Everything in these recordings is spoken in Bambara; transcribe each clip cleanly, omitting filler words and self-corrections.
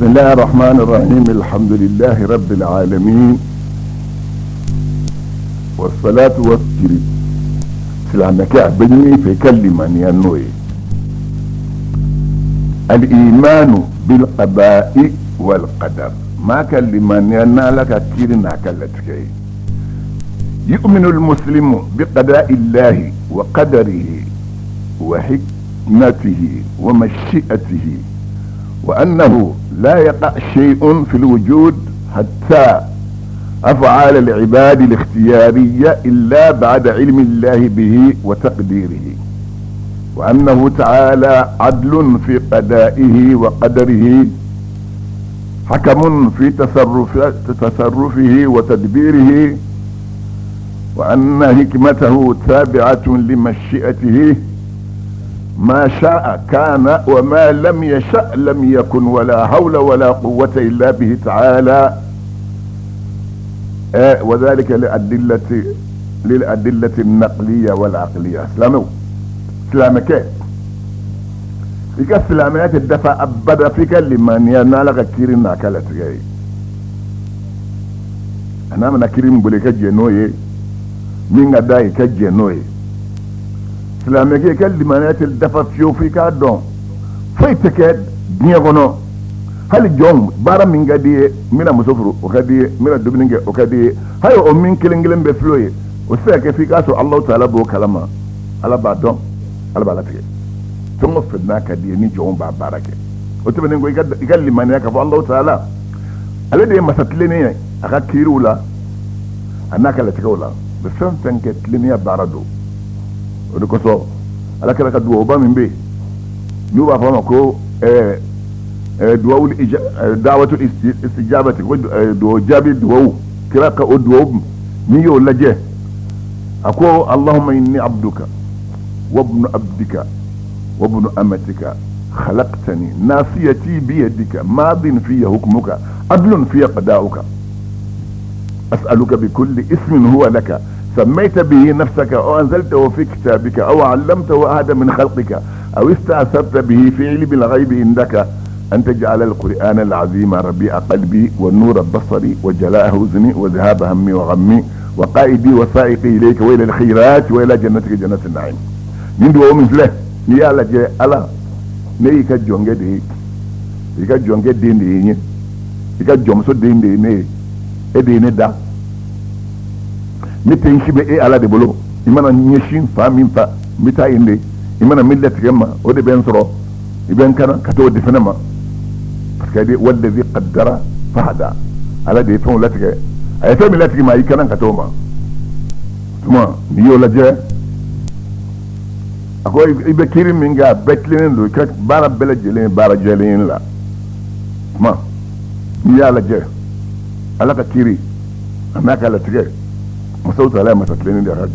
بسم الله الرحمن الرحيم الحمد لله رب العالمين والصلاة والسلام silamɛkɛ a bɛ ɲini i fɛ i ka limaniya n'o ye al-imanu bil qada'i wal qadar maa ka limaniya n'ala ka kiri n'a ka latigɛ ye yu'minu al-muslimu bi qada'i llahi wa qadarihi wa hikmatihi wa mashi'atihi wa annahu la yaqa shay'un fi al-wujud hatta أفعال العباد الاختيارية إلا بعد علم الله به وتقديره وأنه تعالى عدل في قضائه وقدره حكم في تصرفه وتدبيره وأن حكمته تابعة لمشيئته ما شاء كان وما لم يشأ لم يكن ولا حول ولا قوة إلا به تعالى وذلك للأدلة النقلية والعقلية silamɛw silamɛkɛ i ka silamɛya tɛ dafa abada f'i ka limaniya n'ala ka kiri n'a ka latigɛ ye a n'a mana kiri min boli i ka jɛn n'o ye min ka d'a ye i ka jɛn n'o ye silamɛkɛ i ka limaniya tɛ dafa fiyewu f'i k'a dɔn foyi tɛ kɛ diɲɛ kɔnɔ hali jɔn baara min ka di ye n bɛna muso furu o ka di ye n bɛna dumuni kɛ o ka di ye hali o min kelen kelen bɛɛ filɛ o ye o tɛ se ka kɛ f'i k'a sɔrɔ alahu taala b'o kalama ala b'a dɔn ala b'a latigɛ fɛn o fɛn n'a ka di ye ni jɔnw b'a baara kɛ o tɛmɛnen kɔ i ka limaniya k'a fɔ alahu taala ale de ye masa tilennen ye a ka kiiriw la a n'a ka latigɛw la bɛ fɛn fɛn kɛ tilennenya baara don o de kosɔn ala kira ka duwawuba min bɛ yen n'u b'a fɔ a ma ko duwawu da'watu istijabati ko duwawu jaabi duwawu kira ka o duwawu n'i y'o lajɛ a ko allahumma inni abduka wabnu abdika wabnu amatika khalaqtani nasiyati biyadika madin fiya hukmuka adlun fiya qada'uka as'aluka bikulli ismin huwa laka سميت به نفسك أو أنزلته في كتابك أو علمته أحدا من خلقك أو استأثرت به في علم الغيب عندك أن تجعل القرآن العظيم ربيع قلبي والنور بصري وجلاء حزني وذهاب همي وغمي وقائدي وسائقي إليك وإلى الخيرات وإلى جنتك جنة النعيم nin duwawu min filɛ n'i y'a lajɛ ala ne y'i ka jɔnkɛ de ye i ka jɔnkɛ den de ye n ye i ka jɔnmuso den de ye ne ye e de ye ne da ne tɛ n si bɛ e ala de bolo i mana ɲɛsin fan min fa n bɛ taa yen de i mana min latigɛ n ma o de bɛ n sɔrɔ i bɛ n kana ka t'o di fɛnɛ ma parce que de wallazi qaddara fahada ala de ye fɛnw latigɛ a ye fɛn min latigɛ ma i kana ka t'o ma tuma n'i y'o lajɛ a ko i bɛ kiiri min kɛ a bɛɛ tilennen don i ka baara bɛɛ lajɛlen ye baara jɛlen la tuma n'i y'a lajɛ ala ka kiiri a n'a ka latigɛ masaw taala ye masa tilennen de a ka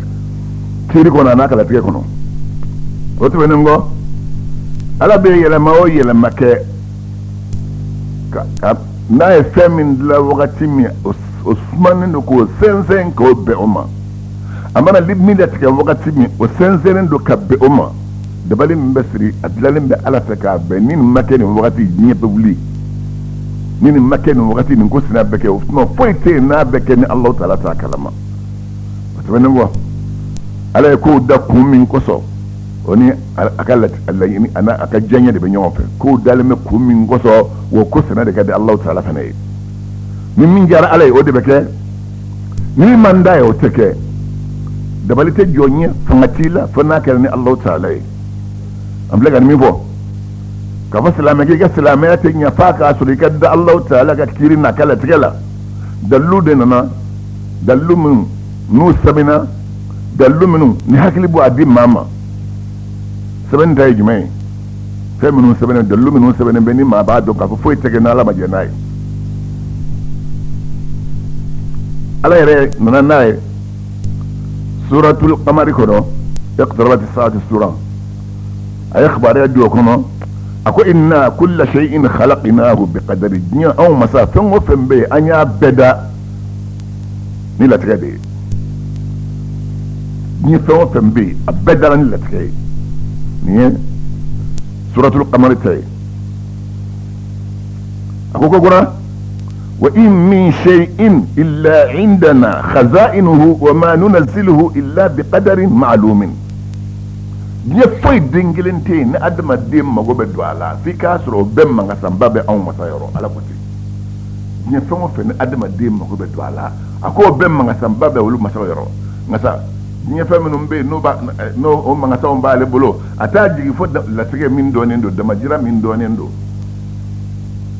kiiri kɔnɔ a n'a ka latigɛ kɔnɔ o tɛmɛnen kɔ ala bɛ yɛlɛma o yɛlɛma kɛ ka n'a ye fɛn min dilan wagati min o sumanen don k'o sɛnsɛn k'o bɛn o ma a mana min latigɛ wagati min o sɛnsɛnnen don ka bɛn o ma dabali min bɛ siri a dilanlen bɛ ala fɛ k'a bɛn ni nin ma kɛ nin wagati diɲɛ bɛ wuli ni nin ma kɛ nin wagati nin ko sina bɛ kɛ o tuma foyi tɛ yen n'a bɛ kɛ ni alahu taala t'a kalama o tɛmɛnen kɔ ala ye kow da kun min kosɔn o ni a ka laɲini a n'a a ka diyaɲɛ de bɛ ɲɔgɔn fɛ kow dalen bɛ kun min kosɔn o ko sina de ka di alahu taala fana ye ni min diyara ala ye o de bɛ kɛ ni min man d'a ye o tɛ kɛ dabali tɛ jɔn ɲɛ fanga t'i la fo n'a kɛra ni alahu taala ye an filɛ ka nin min fɔ k'a fɔ silamɛ k'i ka silamɛya tɛ ɲɛ f'a k'a sɔrɔ i ka da alahu taala ka kiiri n'a ka latigɛ la dalilu de nana dalilu minnu n'u sɛbɛnna dalilu minnu ni hakili b'o a di maa ma sɛbɛnni ta ye jumɛn ye fɛn minnu sɛbɛnnen dalilu minnu sɛbɛnnen bɛ ni maa b'a dɔn k'a fɔ foyi tɛ kɛ n'ala ma jɛn n'a ye ala yɛrɛ nana n'a ye suratul qamari kɔnɔ iqtarabati saati sura a ye kibaruya di o kɔnɔ a ko inna kulla shay'in khalaqnahu biqadari diɲɛ anw masa fɛn o fɛn bɛ yen an y'a bɛɛ da ni latigɛ de ye diɲɛ fɛn o fɛn bɛ yen a bɛɛ dara ni latigɛ ye nin ye suratul qamari ta ye a A ko kokura wa in min shay'in illa indana khaza'inuhu wa ma nunazziluhu illa biqadarin ma'lumin. Diɲɛ foyi den kelen tɛ yen ni adamaden mago bɛ don a la f'i k'a sɔrɔ o bɛɛ mankasanba bɛ anw masa yɔrɔ. Ala ko ten, diɲɛ fɛn o fɛn ni adamaden mago bɛ don a la, a k'o bɛɛ mankasanba bɛ olu masa yɔrɔ. Nka sa, diɲɛ fɛn minnu bɛ yen n'o b'a n'o o mankasanw b'ale bolo, a t'a jigin fo latigɛ min dɔnnen don, damajira min dɔnnen don.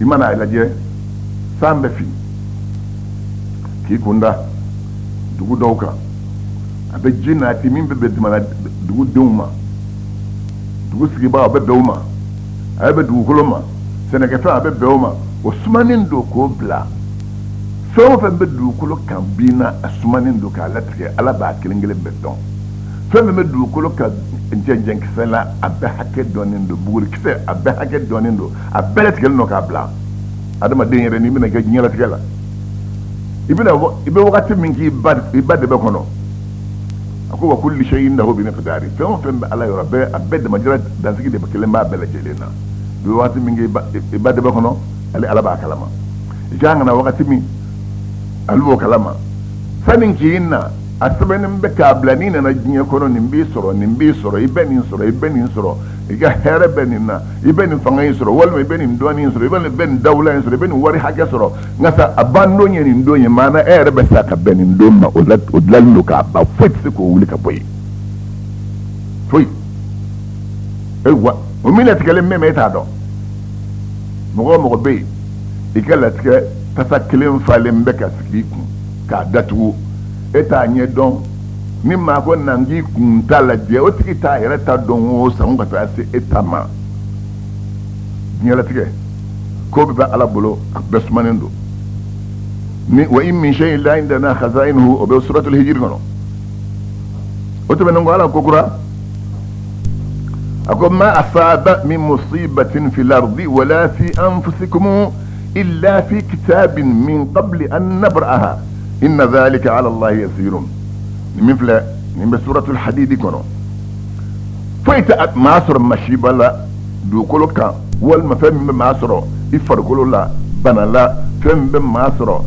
I mana a lajɛ, san bɛ fin k'i kun da dugu dɔw kan, a bɛ ji nati min bɛ bɛn jamana dugudenw ma, dugu sigibagaw, a bɛ bɛn u ma, a bɛ bɛn dugukolo ma, sɛnɛkɛfɛn, a bɛ bɛn o ma. O sumanen don k'o bila. Fɛn o fɛn bɛ dugukolo kan bin na, a sumanen don k'a latigɛ. Ala b'a kelen kelen bɛɛ dɔn. Fɛn min bɛ dugukolo kan, cɛncɛnkisɛ la, a bɛɛ hakɛ dɔnnen don, bugurikisɛ, a bɛɛ hakɛ dɔnnen don, a bɛɛ latigɛlen don k'a bila. Adamaden yɛrɛ, n'i bɛna kɛ diɲɛlatigɛ la, i bɛna i bɛ wagati min k'i ba i ba dɛbɛ kɔnɔ, a ko wa kulli shay'in indahu bi miqdari. Fɛn o fɛn bɛ Ala yɔrɔ, a bɛɛ damajira dansigi de bɛ kelen b'a bɛɛ lajɛlen na. I bɛ wagati min kɛ i ba dɛbɛ kɔnɔ, ale Ala b'a kalama. I ka kan ka na wagati min, ale b'o kalama. Sani k'i na, a sɛbɛnnen bɛ k'a bila. N'i nana diɲɛ kɔnɔ, nin b'i sɔrɔ, nin b'i sɔrɔ, i bɛ nin sɔrɔ, i bɛ nin sɔrɔ, i ka hɛrɛ bɛ nin na, i bɛ nin fanga in sɔrɔ, walima i bɛ nin dɔnni in sɔrɔ, i bɛ nin dawula in sɔrɔ, i bɛ nin wari hakɛ sɔrɔ. Nka sa, a ban don ye nin don ye. Maana e yɛrɛ bɛ sa ka bɛn nin don ma, o la o dilanlen don k'a ban, foyi tɛ se k'o wuli ka bɔ yen, foyi. Ayiwa, o min latigɛlen bɛ, e t'a dɔn. Mɔgɔ o mɔgɔ bɛ yen, i ka latigɛ tasa kelen falen bɛ ka sigi i kun k'a datugu, e t'a ɲɛ dɔn. Ni maa ko na k'i kun ta lajɛ, o tigi t'a yɛrɛ ta dɔn o sango ka taa se e ta ma. Diɲɛlatigɛ ko bɛɛ bɛ Ala bolo, a bɛɛ sumanen don. Ni wa in min shay'in illa indana khaza'inuhu, o bɛ suratul hijiri kɔnɔ. O tɛmɛnen kɔ, Ala ko kura, a ko ma asaba min musibatin fil ardi wala fi anfusikum illa fi kitabin min qabli an nabra'aha inna dhalika ala allahi yasirun. Nin min filɛ nin bɛ suratul hadidi kɔnɔ. Foyi tɛ maa sɔrɔ masiba la dugukolo kan, walima fɛn min bɛ maa sɔrɔ i farikolo la bana la, fɛn min bɛ maa sɔrɔ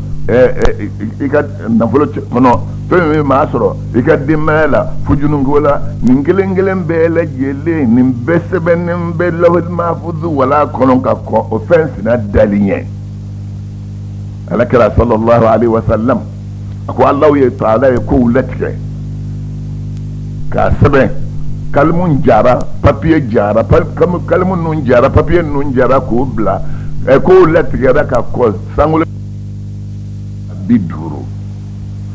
i ka nafolo kɔnɔ, fɛn min bɛ maa sɔrɔ i ka denbaya la fujunuko la, nin kelen kelen bɛɛ lajɛlen, nin bɛɛ sɛbɛnnen bɛ lawhil mahfuz wala kɔnɔ ka kɔn o fɛn sina dali ɲɛ. Ala kira sallallahu alaihi wasallam a ko Alahu ye taala ye kow latigɛ k'a sɛbɛn. Kalimu jara, papiye jara, kalimu ninnu jara, papiye ninnu jara k'o bila. Kow latigɛra ka kɔn sankolo 50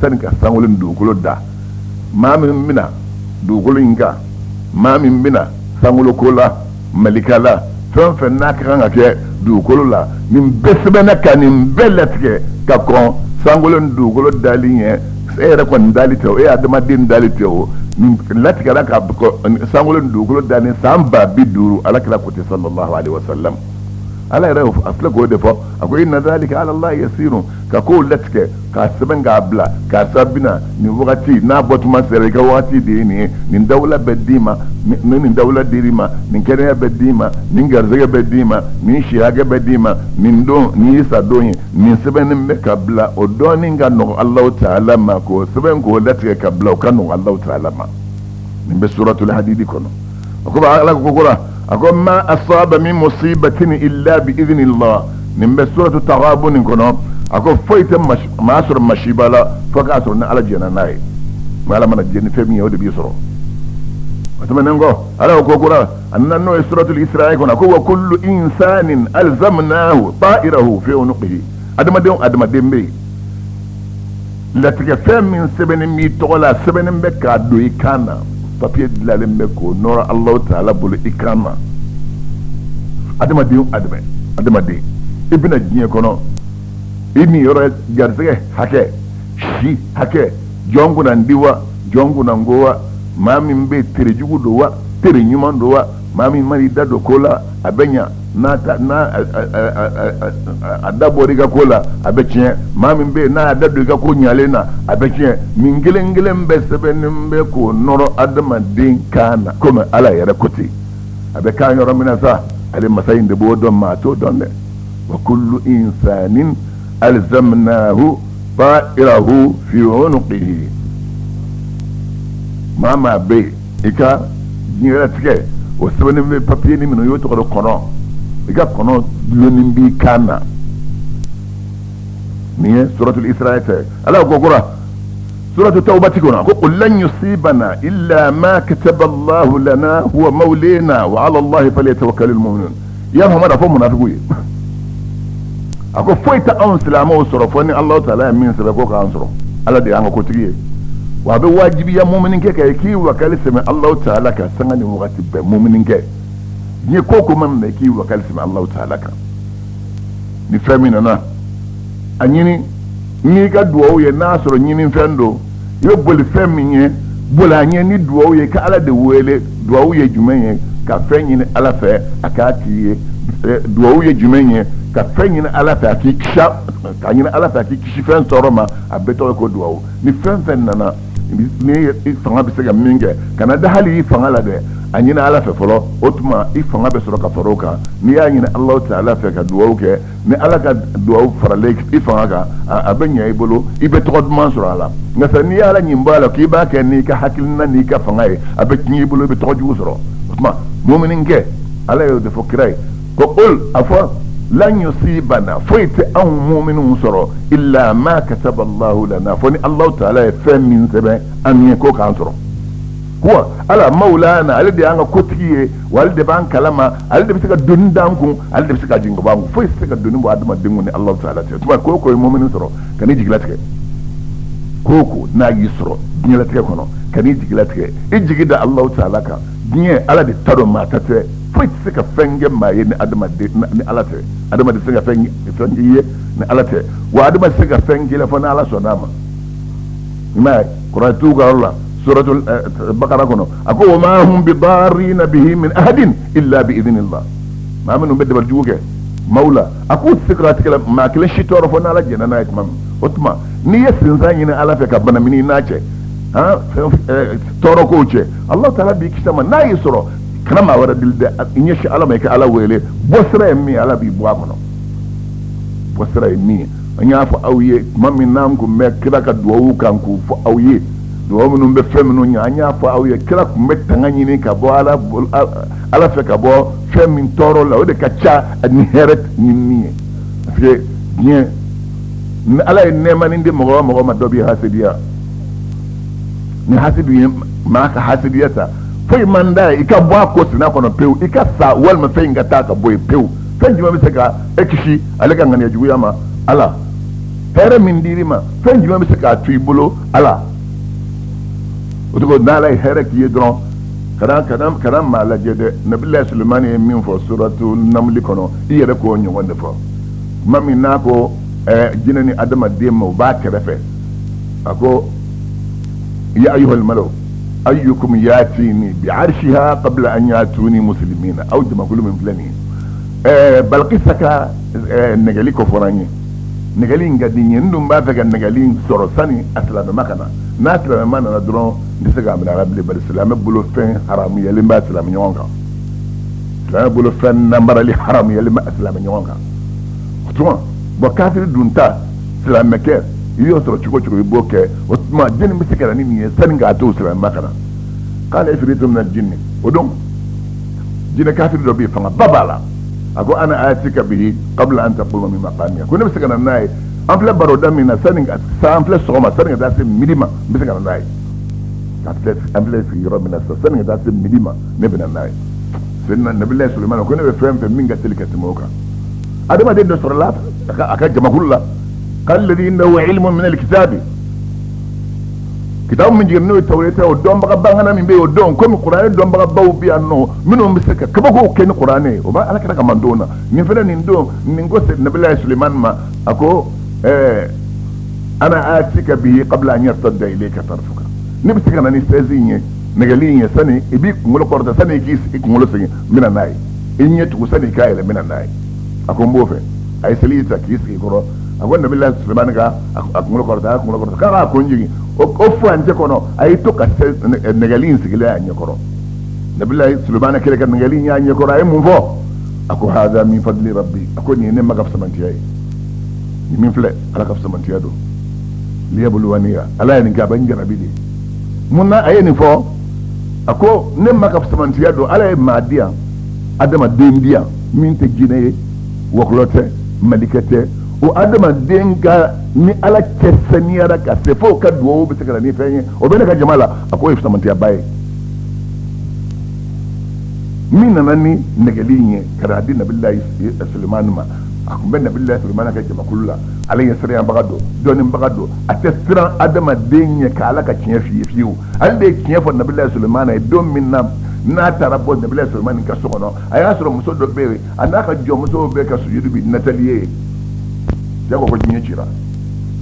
sani ka sankolo ni dugukolo da. Maa min bɛna dugukolo in kan, maa min bɛna sankolo ko la, malika la, fɛn o fɛn n'a ka kan ka kɛ dugukolo la, nin bɛɛ sɛbɛnna ka nin bɛɛ latigɛ ka kɔn sankolo ni dugukolo dali ɲɛ. E yɛrɛ kɔni dali tɛ o, e adamaden dali tɛ o. Nin latigɛra ka sankolo ni dugukolo dali san 50.000. Ala kira ko ten sallallahu alaihi wasallam. Ala yɛrɛ a filɛ k'o de fɔ, a ko inna dhalika ala Allah yasirun. Ka kow latigɛ k'a sɛbɛn k'a bila, karisa bɛna nin wagati, n'a bɔtuma sera, i ka wagati de ye nin ye, nin dawula bɛ d'i ma, ni nin dawula dir'i ma, nin kɛnɛya bɛ d'i ma, nin garisɛgɛ bɛ d'i ma, nin si hakɛ bɛ d'i ma, nin don nin y'i sa don ye, nin sɛbɛnnen bɛ ka bila. O dɔɔnin ka nɔgɔ Alahu taala ma k'o sɛbɛn k'o latigɛ ka bila, o ka nɔgɔ Alahu taala ma. Nin bɛ suratul hadidi kɔnɔ. A ko Ala ko kura, a ko ma asaba min musibatin illa bi idhnillah. Nin bɛ suratu taghabun kɔnɔ. A ko foyi tɛ maa sɔrɔ masiba la fo k'a sɔrɔ ni Ala jɛnna n'a ye. Ni Ala mana jɛn ni fɛn min ye, o de b'i sɔrɔ. O tɛmɛnen kɔ, Ala ko kura, a nana n'o ye suratul Isra'i kɔnɔ, a ko wa kullu insanin alzamnahu ta'irahu fi unuqihi. Adamaden o adamaden bɛ yen, latigɛ fɛn min sɛbɛnnen b'i tɔgɔ la, sɛbɛnnen bɛ k'a don i kan na, papiye dilanlen bɛ k'o nɔrɔ Alahu taala bolo i kan na. Adamaden, adamaden, i bɛna diɲɛ kɔnɔ, i ni yɔrɔ garisɛgɛ hakɛ, si hakɛ, jɔn kunnandi wa, jɔn kunnango wa, maa min bɛ terijugu don wa, teri ɲuman don wa, maa min mana i da don ko la, a bɛ ɲa, n'a ta n'a a da bɔra i ka ko la, a bɛ tiɲɛ, maa min bɛ yen n'a y'a da don i ka ko ɲalen na, a bɛ tiɲɛ, nin kelen kelen bɛɛ sɛbɛnnen bɛ k'o nɔrɔ adamaden kan na. Komi Ala yɛrɛ ko ten, a bɛ kan yɔrɔ min na sa, ale masa in de b'o dɔn, maa t'o dɔn dɛ. Wa kullu insanin alzamnahu ta'irahu fi unuqihi. Maa maa bɛ yen, i ka diɲɛlatigɛ o sɛbɛnnen bɛ papiye ni minnu y'o tɔgɔ dɔn kɔnɔ, i ka kɔnɔ dulonnen b'i kan na. Nin ye suratul Isra tɛ. Ala ko kura suratu tawbati kɔnɔ ko qul lan yusibana illa ma kataba Allahu lana huwa mawlana wa ala Allahi falyatawakkalil mu'minun. Ya Muhammad, a fɔ munafiku ye, a ko foyi tɛ anw silamɛw sɔrɔ fo ni Allahu taala ye min sɛbɛn ko k'an sɔrɔ. Ala de y'an ka kotigi ye, wa a bɛ wajibiya muminikɛ kan k'i wakali sɛmɛ Allahu taala kan sanga ni wagati bɛɛ. Muminikɛ, diɲɛ ko ko mana na, k'i wakali sɛmɛ Allahu taala kan. Ni fɛn min nana, a ɲini n'i ka duwawu ye. N'a sɔrɔ ɲinifɛn don, i bɛ boli fɛn min ye, boli a ɲɛ ni duwawu ye, ka Ala de wele. Duwawu ye jumɛn ye? Ka fɛn ɲini Ala fɛ a k'a k'i ye. Duwawu ye jumɛn ye? Ka fɛn ɲini Ala fɛ a k'i kisi, ka ɲini Ala fɛ a k'i kisi fɛn tɔɔrɔ ma. A bɛɛ tɔgɔ ko duwawu. Ni fɛn fɛn nana, ni i fanga bɛ se ka min kɛ, kana da hali i fanga la dɛ, a ɲini Ala fɛ fɔlɔ. O tuma i fanga bɛ sɔrɔ ka fara o kan. N'i y'a ɲini Alahu taala fɛ ka duwawu kɛ, ni Ala ka duwawu faralen i fanga kan, a bɛ ɲɛ i bolo, i bɛ tɔgɔ duman sɔrɔ a la. Nka sa, n'i y'Ala ɲin bɔ a la k'i b'a kɛ n'i ka hakilina n'i ka fanga ye, a bɛ tiɲɛ i bolo, i bɛ tɔgɔ jugu sɔrɔ. O tuma muminikɛ, Ala y'o de fɔ kira ye ko qul, a fɔ, lan yusibana, foyi tɛ anw muminuw sɔrɔ, illa ma kataba Allahu lana, fo ni Alahu taala ye fɛn min sɛbɛn an ye ko k'an sɔrɔ. Huwa ala maulana, ale de y'an ka kotigi ye, wa ale de b'an kalama, ale de bɛ se ka doni d'an kun, ale de bɛ se ka jigin ka bɔ an kun. Foyi tɛ se ka doni bɔ adamaden kun ni Alahu taala tɛ. Tuma ko o ko ye mumini sɔrɔ, kan'i jigilatigɛ. Ko o ko n'a y'i sɔrɔ diɲɛlatigɛ kɔnɔ, kan'i jigilatigɛ, i jigi da Alahu taala kan. Diɲɛ, Ala de ta don, maa ta tɛ. Foyi tɛ se ka fɛn kɛ maa ye ni adamaden ni Ala tɛ. Adamaden tɛ se ka fɛn k'i ye ni Ala tɛ, wa adamaden tɛ se ka fɛn k'i la fo ni Ala sɔnna a ma. I m'a ye kuranɛtigiw ka yɔrɔ la, suratul bakara kɔnɔ, a ko wa ma hum bidarrina bihi min ahadin illa bi idhnillah. Maa minnu bɛ dabali jugu kɛ maaw la, a k'u tɛ se ka tigɛ maa kelen si tɔɔrɔ fo n'Ala jɛnna n'a ye tuma min. O tuma n'i ye sinsan ɲini Ala fɛ ka bana minɛ n'a cɛ, tɔɔrɔ kow cɛ, Alahu taala b'i kisi a ma. N'a y'i sɔrɔ, kana maa wɛrɛ deli dɛ, i ɲɛsin Ala ma, i ka Ala wele. Bɔ sira ye min ye, Ala b'i bɔ a kɔnɔ. Bɔ sira ye min ye, an y'a fɔ aw ye tuma min n'an kun bɛ kira ka duwawu kan k'u fɔ aw ye, duwawu minnu bɛ fɛn minnu ɲɛ. An y'a fɔ aw ye, kira kun bɛ tanga ɲini ka bɔ Ala fɛ ka bɔ fɛn min tɔɔrɔ la, o de ka ca ni hɛrɛ ɲinini ye. Parce que diɲɛ, ni Ala ye nɛɛmanin di mɔgɔ o mɔgɔ ma, dɔ b'i hasidiya. Ni hasidu ye maa ka hasidiya ta, foyi man d'a ye i ka bɔ a ko sina kɔnɔ pewu, i ka sa walima fɛn in ka taa ka bɔ yen pewu. Fɛn jumɛn bɛ se ka e kisi ale ka ŋaniya juguya ma? Ala. Hɛrɛ min dir'i ma, fɛn jumɛn bɛ se k'a to i bolo? Ala. O cogo, n'Ala ye hɛrɛ k'i ye dɔrɔn, kana maa lajɛ dɛ. Nabilayi Sulemani ye min fɔ suratu namuli kɔnɔ, i yɛrɛ k'o ɲɔgɔn de fɔ. Tuma min n'a ko jinɛ ni adamaden ma, o b'a kɛrɛfɛ, a ko ya ayyuhal malaw ayyukum yatini bi arshiha qabla an yatuni muslimina. Aw jamakulu min filɛ nin ye, Balikisa ka nɛgɛli ko fɔra n ye, nɛgɛli in ka di n ye, n dun b'a fɛ ka nɛgɛli in sɔrɔ sani a silamɛma ka na. N'a silamɛma nana dɔrɔn, n tɛ se k'a minɛ a la bilen. Bari silamɛ bolo fɛn haramuyalen b'a silamɛ ɲɔgɔn kan, silamɛ bolo fɛn namarali haramuyalen b'a silamɛ ɲɔgɔn kan. O tuma bɔn, kafiri dun ta, silamɛkɛ, i y'o sɔrɔ cogo cogo, i b'o kɛ. O tuma jɔnni bɛ se ka na ni nin ye sani k'a to silamɛma ka na? Qala ifritun minal jinni. O don jinɛ kafiri dɔ bɛ yen, fangaba b'a la. A ko ana atika bihi qabla an taquma min maqamika. Ko ne bɛ se ka na n'a ye, an filɛ baroda min na, sani sa, an filɛ sɔgɔma, sani ka taa se midi ma, n bɛ se ka na n'a ye. An filɛ sigi yɔrɔ min na sisan, sani ka taa se midi ma, ne bɛ na n'a ye. Seyidina Nabilayi Sulemani ko ne bɛ fɛn fɛn min ka teli ka tɛmɛ o kan. Adamaden dɔ sɔrɔla a ka jamakulu la, qala alladhi indahu ilmun min alkitabi, kitabu min jiginna n'o ye tawureta, o dɔnbaga bangana min bɛ yen o dɔn, komi kuranɛ dɔnbagabaw bɛ yan nɔ minnu bɛ se ka kabakow kɛ ni kuranɛ ye, o b'a ala kira ka mantɔn na. Nin fana nin don nin ko Nabilayi Sulemani ma, a ko ana atika bihi qabla an yartadda ilayka tarfuka. Ne bɛ se ka na ni sɛzi in ye, nɛgɛli in ye, sani i b'i kunkolo kɔrɔta, sani i k'i kunkolo segin, n bɛ na n'a ye. I ɲɛ tugu, sani i k'a yɛlɛ, n bɛ na n'a ye. A ko n b'o fɛ. A ye seli ta k'i sigi kɔrɔ. A ko Nabila Sulemani ka a kunkolo kɔrɔta, a y'a kunkolo kɔrɔta k'a k'a kun jigin. O furancɛ kɔnɔ, a y'i to ka nɛgɛli in sigilen a ɲɛkɔrɔ. Nabila Sulemani kɛlen ka nɛgɛli in y'a ɲɛkɔrɔ, a ye mun fɔ? A ko hada min fadli rabbi, a ko nin ye ne ma ka fisamantiya ye, nin min filɛ Ala ka fisamantiya don. Liyabluwaniya, Ala ye nin kɛ a bɛ n jarabi de. Mun na a ye nin fɔ? A ko ne ma ka fisamantiya don, Ala ye maa di yan, adamaden di yan min tɛ jinɛ ye, wɔkulɔ tɛ, malikɛ tɛ. O adamaden ka ni Ala cɛ saniyara ka se fo ka dugawu bɛ se ka na ni fɛn ye, o bɛ ne ka jama la. A ko o ye fisamantiyaba ye. Min nana ni nɛgɛli in ye ka n'a di Nabilayi Sulemani ma, a tun bɛ Nabilayi Sulemani ka jamakulu la. Ala ɲɛ siranbaga don, dɔnnibaga don, a tɛ siran adamaden ɲɛ ka Ala ka tiɲɛ f'i ye fiyewu. Ale de ye tiɲɛ fɔ Nabilayi Sulemani ye. Don min na n'a taara bɔ Nabilayi Sulemani ka so kɔnɔ, a y'a sɔrɔ muso dɔ bɛ yen, a n'a ka jɔnmusow bɛ ka sujudu bi natali ye. Cɛ ko ko diɲɛ cira.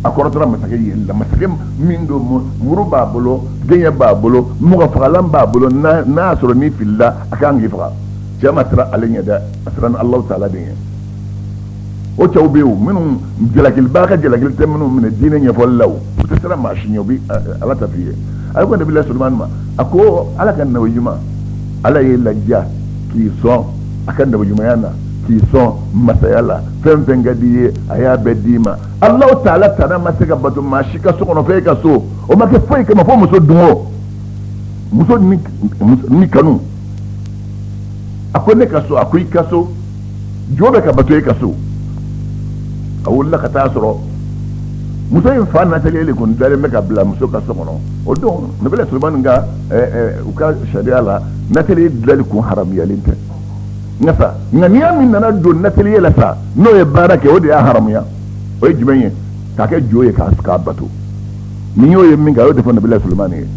A kɔrɔtɔra masakɛ yeli la, masakɛ min don, muru b'a bolo, gɛɲɛ b'a bolo, mɔgɔ fagalan b'a bolo, n'a y'a sɔrɔ n'i filila a kan k'i faga. Cɛ ma siran ale ɲɛ dɛ, a siranna Alahu taala de ɲɛ. O cɛw bɛ yen minnu jalakilibaa ka jalakili tɛ minnu minɛ diinɛ ɲɛfɔli la, o u tɛ siran maa si ɲɛ, u bɛ Ala ta f'i ye. A ko Nabilayi Sulemani ma, a ko Ala ka nabi ɲuman, Ala y'i ladiya k'i sɔn a ka nabi ɲumanya na, k'i sɔn masaya la, fɛn fɛn ka di i ye a y'a bɛɛ d'i ma. Alahu taala tana ma se ka bato maa si ka so kɔnɔ fo e ka so. O ma kɛ foyi kama fo muso dungo, muso ni kanu. A ko ne ka so, a ko i ka so, jo bɛ ka bato e ka so. A wulila ka taa sɔrɔ muso in fa natali le kun dalen bɛ ka bila muso ka so kɔnɔ. O don Nabila Sulemani ka u ka sariya la, natali dilali kun haramuyalen tɛ. Nka sa, ŋaniya min nana don nateliye la sa, n'o ye baara kɛ, o de y'a haramuya. O ye jumɛn ye? K'a kɛ jo ye k'a bato. Nin y'o ye min kɛ, a y'o de fɔ Nabila Sulemani ye.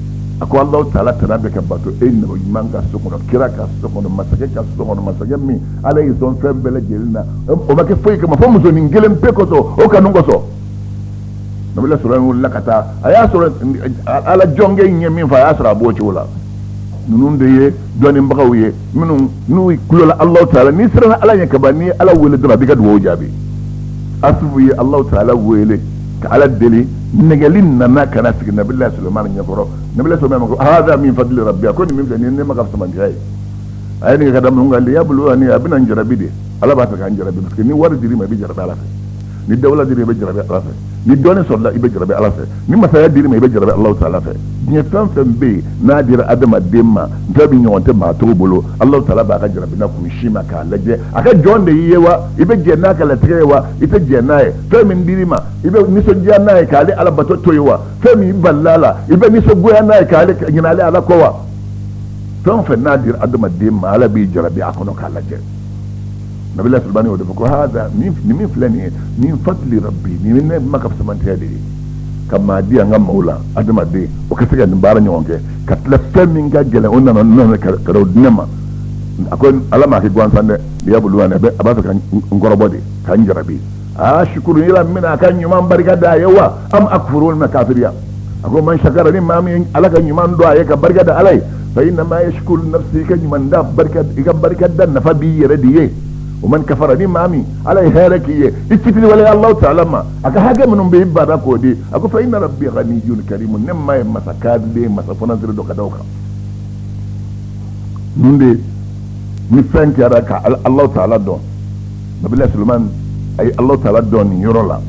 A ko Alahu taala tana bɛ ka bato e nabi ɲuman ka so kɔnɔ, kira ka so kɔnɔ, masakɛ ka so kɔnɔ, masakɛ min Ala y'i sɔn fɛn bɛɛ lajɛlen na, o ma kɛ foyi kama fo musonin kelen pe kosɔn, o kanu kosɔn. Nabila Sulemani wulila ka taa, a y'a sɔrɔ Ala jɔnkɛ in ye min fɔ, a y'a sɔrɔ a b'o cogo la. Ninnu de ye dɔnnibagaw ye minnu n'u kulola Alahu taala. N'i siranna Ala ɲɛ kaban, n'i ye Ala wele dɔrɔn, a b'i ka dugawu jaabi. Asufu ye Alahu taala wele ka Ala deli, nɛgɛli nana ka na sigi Nabila Sulemani ɲɛkɔrɔ. Nabila Sulemani ko hada min fadli rabbi, a ko nin min filɛ nin ye ne ma ka fisamantiya ye. A ye nin kɛ ka da mun kan? Liyabluwani, a bɛna n jarabi de. Ala b'a fɛ ka n jarabi, parce que ni wari dir'i ma, i bɛ jarabi Ala fɛ. Ni dawula dir'i ma, i bɛ jarabi Ala fɛ. Ni dɔnni sɔrɔla, i bɛ jarabi Ala fɛ. Ni masaya dir'i ma, i bɛ jarabi Alahu taala fɛ. Diɲɛ fɛn fɛn bɛ yen n'a dira adamaden ma, fɛn min ɲɔgɔn tɛ maa tɔw bolo, Alahu taala b'a ka jarabina kun si ma k'a lajɛ a ka jɔn de y'i ye wa, i bɛ jɛn n'a ka latigɛ ye wa, i tɛ jɛn n'a ye. Fɛn min dir'i ma, i bɛ nisɔndiya n'a ye k'ale Ala bato to yen wa? Fɛn min balila a la, i bɛ nisɔngoya n'a ye k'ale ɲinɛ ale Ala kɔ wa? Fɛn o fɛn n'a dira adamaden ma, Ala b'i jarabi a kɔnɔ k'a lajɛ. Nabila Sulemani y'o de fɔ ko hada nin min filɛ nin ye min fadli rabbi, nin ne ma ka fisamantiya de ye ka maa di an ka maaw la, adamaden o ka se ka nin baara ɲɔgɔn kɛ ka tila fɛn min ka gɛlɛn, o nana nana ka o di ne ma. A ko Ala m'a kɛ gansan dɛ, liyabluwani, a b'a fɛ ka n kɔrɔbɔ de, ka n jarabi. Aa shukuru, yala n bɛna a ka ɲuman barika da a ye wa, am akfuru, walima kafiriya? A ko man shakara, ni maa min Ala ka ɲuman dɔn a ye ka barika da Ala ye, fa innama yashkuru nafsi, i ka ɲuman da barika, i ka barika da nafa b'i yɛrɛ de ye. O man kafara, ni maa min Ala ye hɛrɛ k'i ye, i fitiri wale Alahu taala ma, a ka hakɛ minnu bɛ i bada k'o di, a ko fa inna rabbi ghaniyun karimun, ne ma ye masa kaden, masa fɔnasiri dɔ ka da o kan. Ninnu de ni fɛn kɛra ka Alahu taala dɔn. Nabila Sulemani a ye Alahu taala dɔn nin yɔrɔ la.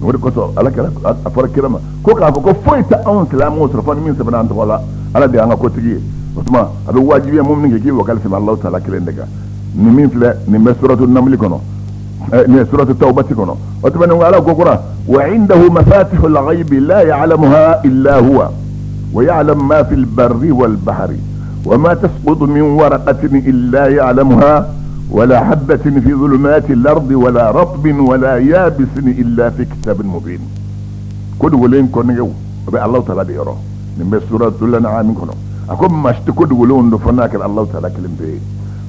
O de kosɔn Ala kɛra a fɔra kira ma ko k'a fɔ ko foyi tɛ anw silamɛw sɔrɔ fo ni min sɛbɛnna an tɔgɔ la. Ala de y'an ka kotigi ye. O tuma a bɛ wajibiya mumini kɛ k'i wakali sɛmɛ Alahu taala kelen de kan. Nin min filɛ nin bɛ suratu namli kɔnɔ, nin ye suratu tawbati kɔnɔ. O tuma nin ko Ala ko kura wa indahu mafatihul ghaibi la ya'lamuha illa huwa wa ya'lamu ma fil barri wal bahri wa ma tasqutu min waraqatin illa ya'lamuha wala habatin fi zulumati al-ardi wala ratbin wala yabisin illa fi kitabin mubin. Ko dogolen kɔnɛgɛw o bɛ Alahu taala de yɔrɔ. Nin bɛ suratul an'am kɔnɔ. A ko maa si tɛ ko dogolenw dɔn fo n'a kɛra Alahu taala kelen pe ye.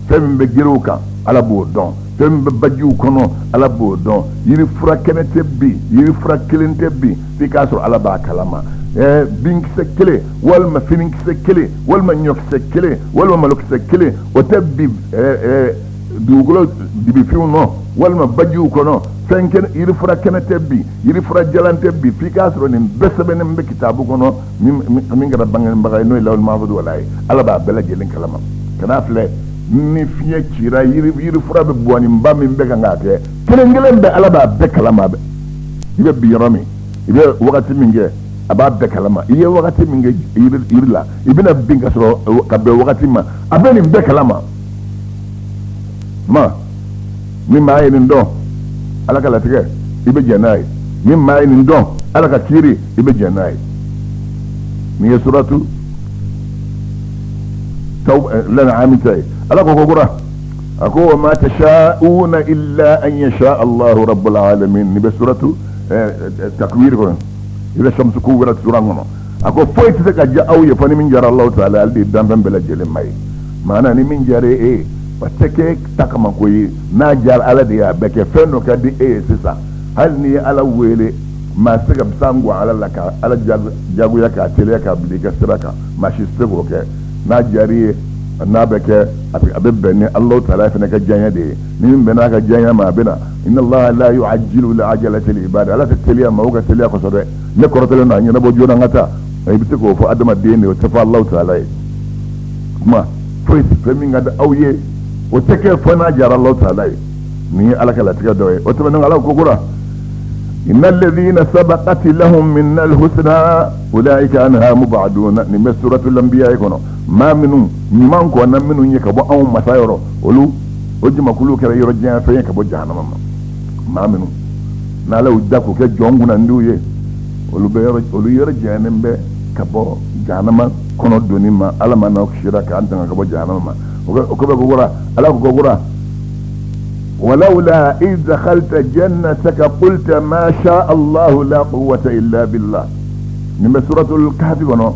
Fɛn min bɛ geriw kan, Ala b'o dɔn. Fɛn min bɛ bajiw kɔnɔ, Ala b'o dɔn. Yiri fura kɛnɛ tɛ bin, yiri fura kelen tɛ bin f'i k'a sɔrɔ Ala b'a kalama. Binkisɛ kelen walima finikisɛ kelen walima ɲɔkisɛ kelen walima malokisɛ kelen, o tɛ bin dugukolo dibifinw nɔ walima bajiw kɔnɔ. Fɛn kɛnɛ, yiri fura kɛnɛ tɛ bin, yiri fura jalan tɛ bin f'i k'a sɔrɔ nin bɛɛ sɛbɛnnen bɛ kitabu kɔnɔ min kɛra bangebaga ye, n'o ye lawhul mahfuz wala ye. Ala b'a bɛɛ lajɛlen kalama. Kan'a filɛ Ni fiɲɛ cira, yirifura bɛ bɔnninba min bɛ kan k'a kɛ, kelen kelen bɛɛ, Ala b'a bɛɛ kalama. Bɛ i bɛ bin yɔrɔ min, i bɛ wagati min kɛ, a b'a bɛɛ kalama. I ye wagati min kɛ yiri la, i bɛna bin ka sɔrɔ ka bɛn wagati ma, a bɛ nin bɛɛ kalama. Ma ni maa ye nin dɔn, Ala ka latigɛ, i bɛ jɛn n'a ye. Ni maa ye nin dɔn, Ala ka kiiri, i bɛ jɛn n'a ye. Nin ye suratu Lan'ami ta ye. Ala ko ko kura, a ko wa ma tasha'una illa an yasha Allahu rabbul alamin. Nin bɛ suratu Takwir kɔnɔ, idha shamsu kuwirat sura kɔnɔ. A ko foyi tɛ se ka diya aw ye fo ni min diyara Allahu taala, ale de ye danfɛn bɛɛ lajɛlen ma ye. Maana ni min diyara e ye, o tɛ kɛ ta kama ko ye. N'a diyara Ala de ye, a bɛ kɛ. Fɛn dɔ ka di e ye sisan, hali n'i ye Ala wele, maa tɛ se ka san gwan Ala la ka Ala jagoya k'a teliya k'a bila i ka sira kan. Maa si tɛ se k'o kɛ. N'a diyara i ye, n'a bɛ kɛ, a bɛ bɛn ni Alahu taala fana ka diyaɲɛ de ye. Ni min bɛn'a ka diyaɲɛ ma, a bɛ na. Inna Allaha la yu'ajjilu al-ajalata li-ibadi. Ala tɛ teliya maaw ka teliya kosɔn dɛ. Ne kɔrɔtɔlen don, a ɲɛnabɔ joona, n ka taa. I bɛ se k'o fɔ adamaden de, o tɛ fɔ Alahu taala ye. Kuma foyi fɛn min ka di aw ye, o tɛ kɛ fo n'a diyara Alahu taala ye. Nin ye Ala ka latigɛ dɔ ye. O tɛmɛnen, Ala ko kura, inna alladhina sabaqat lahum minna alhusna ulaika anha mubaduna. Nin bɛ suratul anbiya kɔnɔ. Maa minnu ɲuman kɔnna minnu ye ka bɔ anw masa yɔrɔ, olu o jamakulu kɛra yɔrɔ janya fɛn ye ka bɔ jahanama ma. Maa minnu n'Ala y'u da k'u kɛ jɔn kunnandiw ye, olu bɛ yɔrɔ, olu yɔrɔ janyanen bɛ ka bɔ jahanama kɔnɔ donni ma. Ala ma n'aw kisira k'an tanga ka bɔ jahanama ma. O ko bɛ ko kura, Ala ko ko kura, walawla iz dakhalta jannataka qulta ma sha Allahu la quwwata illa billah. Nin bɛ suratul Kahfi kɔnɔ.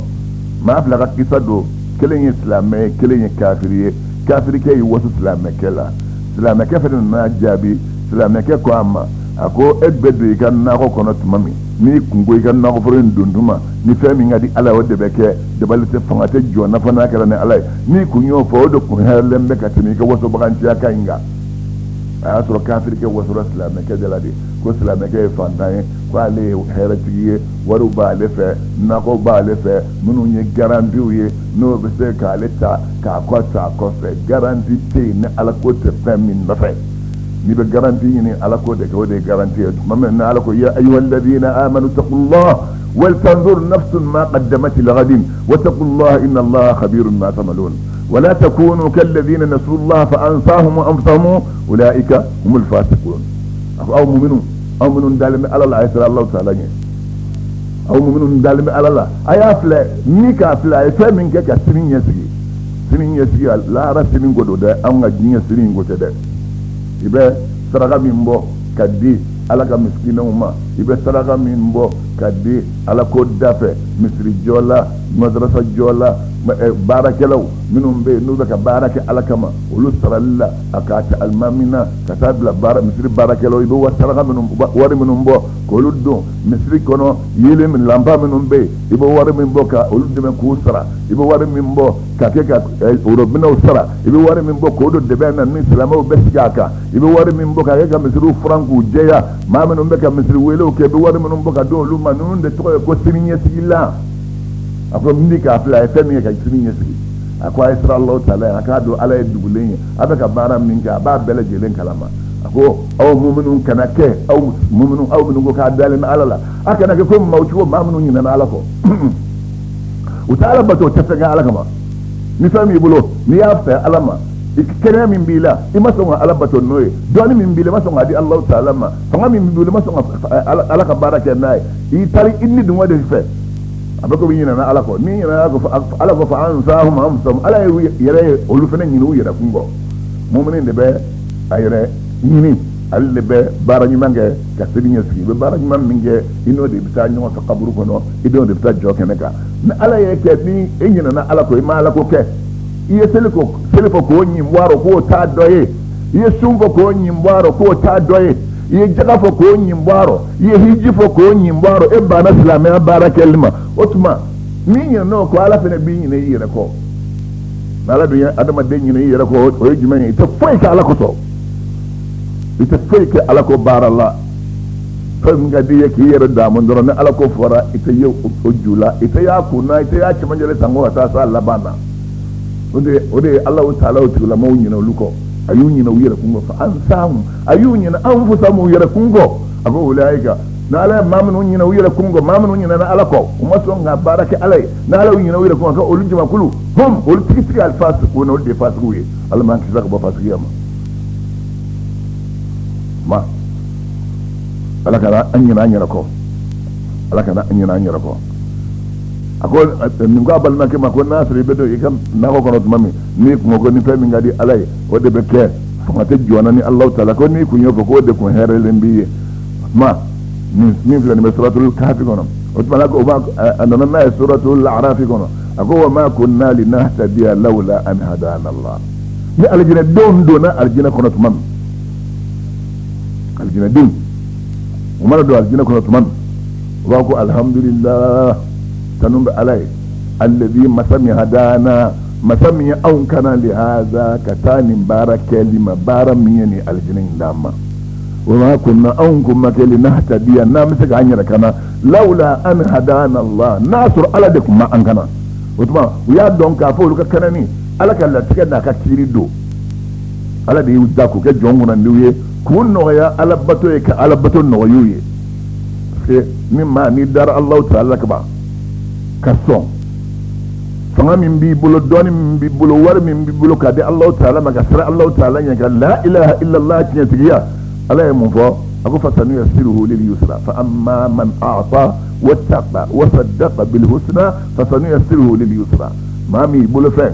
Maa fila ka kisa don, kelen ye silamɛ ye, kelen ye kafiri ye. Kafirikɛ y'i waso silamɛkɛ la, silamɛkɛ fana nana jaabi. Silamɛkɛ ko a ma, a ko e bɛ don i ka nakɔ kɔnɔ tuma min, n'i kun ko i ka nakɔforo in don tuma ni fɛn min ka di Ala ye, o de bɛ kɛ. Dabali tɛ, fanga tɛ jɔ nafa n'a kɛra ni Ala ye. N'i kun y'o fɔ, o de kun hɛrɛlen bɛ ka tɛmɛ i ka wasobaganciya kan in kan. A y'a sɔrɔ kafirikɛ wasora silamɛkɛ de la de, ko silamɛkɛ ye fantan ye, ko ale ye hɛrɛtigi ye, wariw b'ale fɛ, nakɔw b'ale fɛ, minnu ye garantiw ye, n'o bɛ se k'ale ta k'a kɔ ta kɔfɛ. Garanti tɛ yen ni Ala ko tɛ fɛn min nɔfɛ. N'i bɛ garanti ɲini, Ala ko de kɛ, o de ye garanti ye. Tuma min na Ala ko ya ayyuhalladhina amanu taqullah wal tanzur nafsun ma qaddamat lighadin wa taqullaha inna Allaha khabirun ma ta'malun wala takunu kalladhina nasu Allah fa ansahum anfusahum ulaika humul fasiqun. A ko aw muminu, aw minnu dalen bɛ Ala la, a ye siran Alahu taala ɲɛ. Aw minnu dalen bɛ Ala la, a y'a filɛ ni k'a filɛ, a ye fɛn min kɛ ka sini ɲɛsigi. Sini ɲɛsigi, lahara sini ko don dɛ, anw ka diɲɛ sini ko tɛ dɛ. I bɛ saraka min bɔ ka di Ala ka misikinɛw ma, i bɛ saraka min bɔ ka di Ala ko da fɛ, misiri jɔ la, madarasa jɔ la, baarakɛlaw minnu bɛ yen n'u bɛ ka baara kɛ Ala kama, olu sarali la, a k'a ta alimami na ka taa bila baara misiri baarakɛlaw, i bɛ saraka minnu, wari minnu bɔ k'olu don misiri kɔnɔ, yeelen min, lanpa minnu bɛ yen, i bɛ wari min bɔ ka olu dɛmɛ k'u sara, i bɛ wari min bɔ ka kɛ ka orobinɛw sara, i bɛ wari min bɔ k'o don dɛbɛn na ni silamɛw bɛ sigi a kan, i bɛ wari min bɔ ka kɛ ka misiriw furan k'u jɛya, maa minnu bɛ ka misiri welew kɛ, i bɛ wari minnu bɔ ka di olu ma, ninnu de tɔgɔ ye ko sini ɲɛsigila. A ko n k'a filɛ, a ye fɛn min kɛ ka sini ɲɛsigi. A ko a ye siran Alahu taala ye, a k'a dɔn Ala ye dugulen ye, a bɛ ka baara min kɛ, a b'a bɛɛ lajɛlen kalama. A ko aw muminu kana kɛ, aw muminu, aw minnu ko k'a dalen bɛ Ala la, a kana kɛ ko maaw cogo, maa minnu ɲinɛna Ala kɔ, u tɛ Ala bato, u tɛ fɛn kɛ Ala kama. Ni fɛn b'i bolo, n'i y'a fɛ Ala ma, kɛnɛya min b'i la, i ma sɔn ka Ala bato n'o ye, dɔnni min b'i la, i ma sɔn k'a di Alahu taala ma, fanga min b'i bolo, i ma sɔn ka Ala ka baara kɛ n'a ye, i taara i ni dungɔ de fɛ. A bɛ komi i ɲinɛna Ala kɔ. N'i ɲinɛna Ala kɔ, fa ansahum anfusahum, Ala ye yɛrɛ ye olu fana ɲinɛ u yɛrɛ kun kɔ. Mumini de bɛ a yɛrɛ ɲini, ale de bɛ baara ɲuman kɛ ka sini ɲɛsigi. I bɛ baara ɲuman min kɛ, i n'o de bɛ taa ɲɔgɔn fɛ kaburu kɔnɔ, i n'o de bɛ taa jɔ kɛnɛ kan. Ni Ala ye kɛ ni e ɲinɛna Ala kɔ, i ma Ala ko kɛ, i ye seli ko seli fɔ k'o ɲin bɔ a rɔ k'o t'a dɔ ye, i ye sun fɔ k'o ɲin bɔ a rɔ k'o t'a dɔ ye, i ye jaga fɔ k'o ɲin bɔ a rɔ, i ye hiji fɔ k'o ɲin bɔ a rɔ, e banna silamɛya baara kɛli ma, o tuma n'i ɲinɛna o kɔ, Ala fana b'i ɲinɛ i yɛrɛ kɔ. N'Ala dun ye adamaden ɲinɛ i yɛrɛ kɔ, o ye jumɛn ye? I tɛ foyi kɛ Ala kosɔn, i tɛ foyi kɛ Ala ko baara la. Fɛn min ka di i ye k'i yɛrɛ daamu dɔrɔn, ni Ala ko fɔra, i tɛ ye o ju la, i tɛ y'a kun na, i tɛ y'a cɛmancɛ la sanko ka taa s'a laban na. O de ye Alahu taala o tigilamaw ɲinɛ olu kɔ, a y'u ɲinɛ u yɛrɛ kun kɔ, fa ansahum, a y'u ɲinɛ anfusahum, u yɛrɛ kun kɔ. A ko ulaika, n'Ala ye maa minnu ɲinɛ u yɛrɛ kun kɔ, maa minnu ɲinɛna Ala kɔ, u ma sɔn ka baara kɛ Ala ye, n'Ala y'u ɲinɛ u yɛrɛ kun kɔ, ko olu jamakulu, hum, olu tigitigi alfasikuna, olu de ye fasigiw ye. Ala m'an kisi ka bɔ fasigiya ma. Ma Ala kana an ɲinɛ an yɛrɛ kɔ, Ala kana an ɲinɛ an yɛrɛ kɔ. A ko nin ko a balimakɛ ma ko n'a sɔrɔ i bɛ don i ka nakɔ kɔnɔ tuma min, n'i kun ko ni fɛn min ka di Ala ye, o de bɛ kɛ, fanga tɛ jɔn na ni Alahu taala ko, n'i kun y'o fɔ k'o de kun hɛrɛlen b'i ye. Ma min filɛ nin bɛ suratul kafi kɔnɔ, o tuma o b'a a nana n'a ye suratul arafi kɔnɔ, a ko wa ma kunna linahtadiya lawla an hadana Allah. Ni alijinɛdenw donna alijinɛ kɔnɔ tuma min, alijinɛdenw u mana don alijinɛ kɔnɔ tuma min, u b'a ko alhamdulillah, tanu bɛ Ala ye, alladhi, masa min, hadana, masa min ye anw kana, lihaza, ka taa nin baara kɛli ma, baara min ye nin alijinɛ in d'an ma. Wa ma kunna, anw kun ma kɛ, linahtadiya, n'an bɛ se k'an yɛrɛ kana, lawla an hadana Allah, n'a sɔrɔ Ala de kun ma an kana. O tuma u y'a dɔn k'a fɔ olu ka kanani, Ala ka latigɛ n'a ka kiiri don. Ala de y'u da k'u kɛ jɔn kunnandiw ye, k'u nɔgɔya Ala bato ye, ka Ala bato nɔgɔy'u ye. Parce que ni maa n'i dara Alahu taala kaban ka sɔn, fanga min b'i bolo, dɔnni min b'i bolo, wari min b'i bolo, k'a di Alahu taala ma, ka siran Alahu taala ɲɛ, ka la ilaha illallah tiɲɛtigiya. Ala ye mun fɔ? A ko fasanuyassiruhu lil yusra fa amma man a'ta wattaqa wa saddaqa bil husna fasanuyassiruhu lil yusra. Maa min bolo fɛn,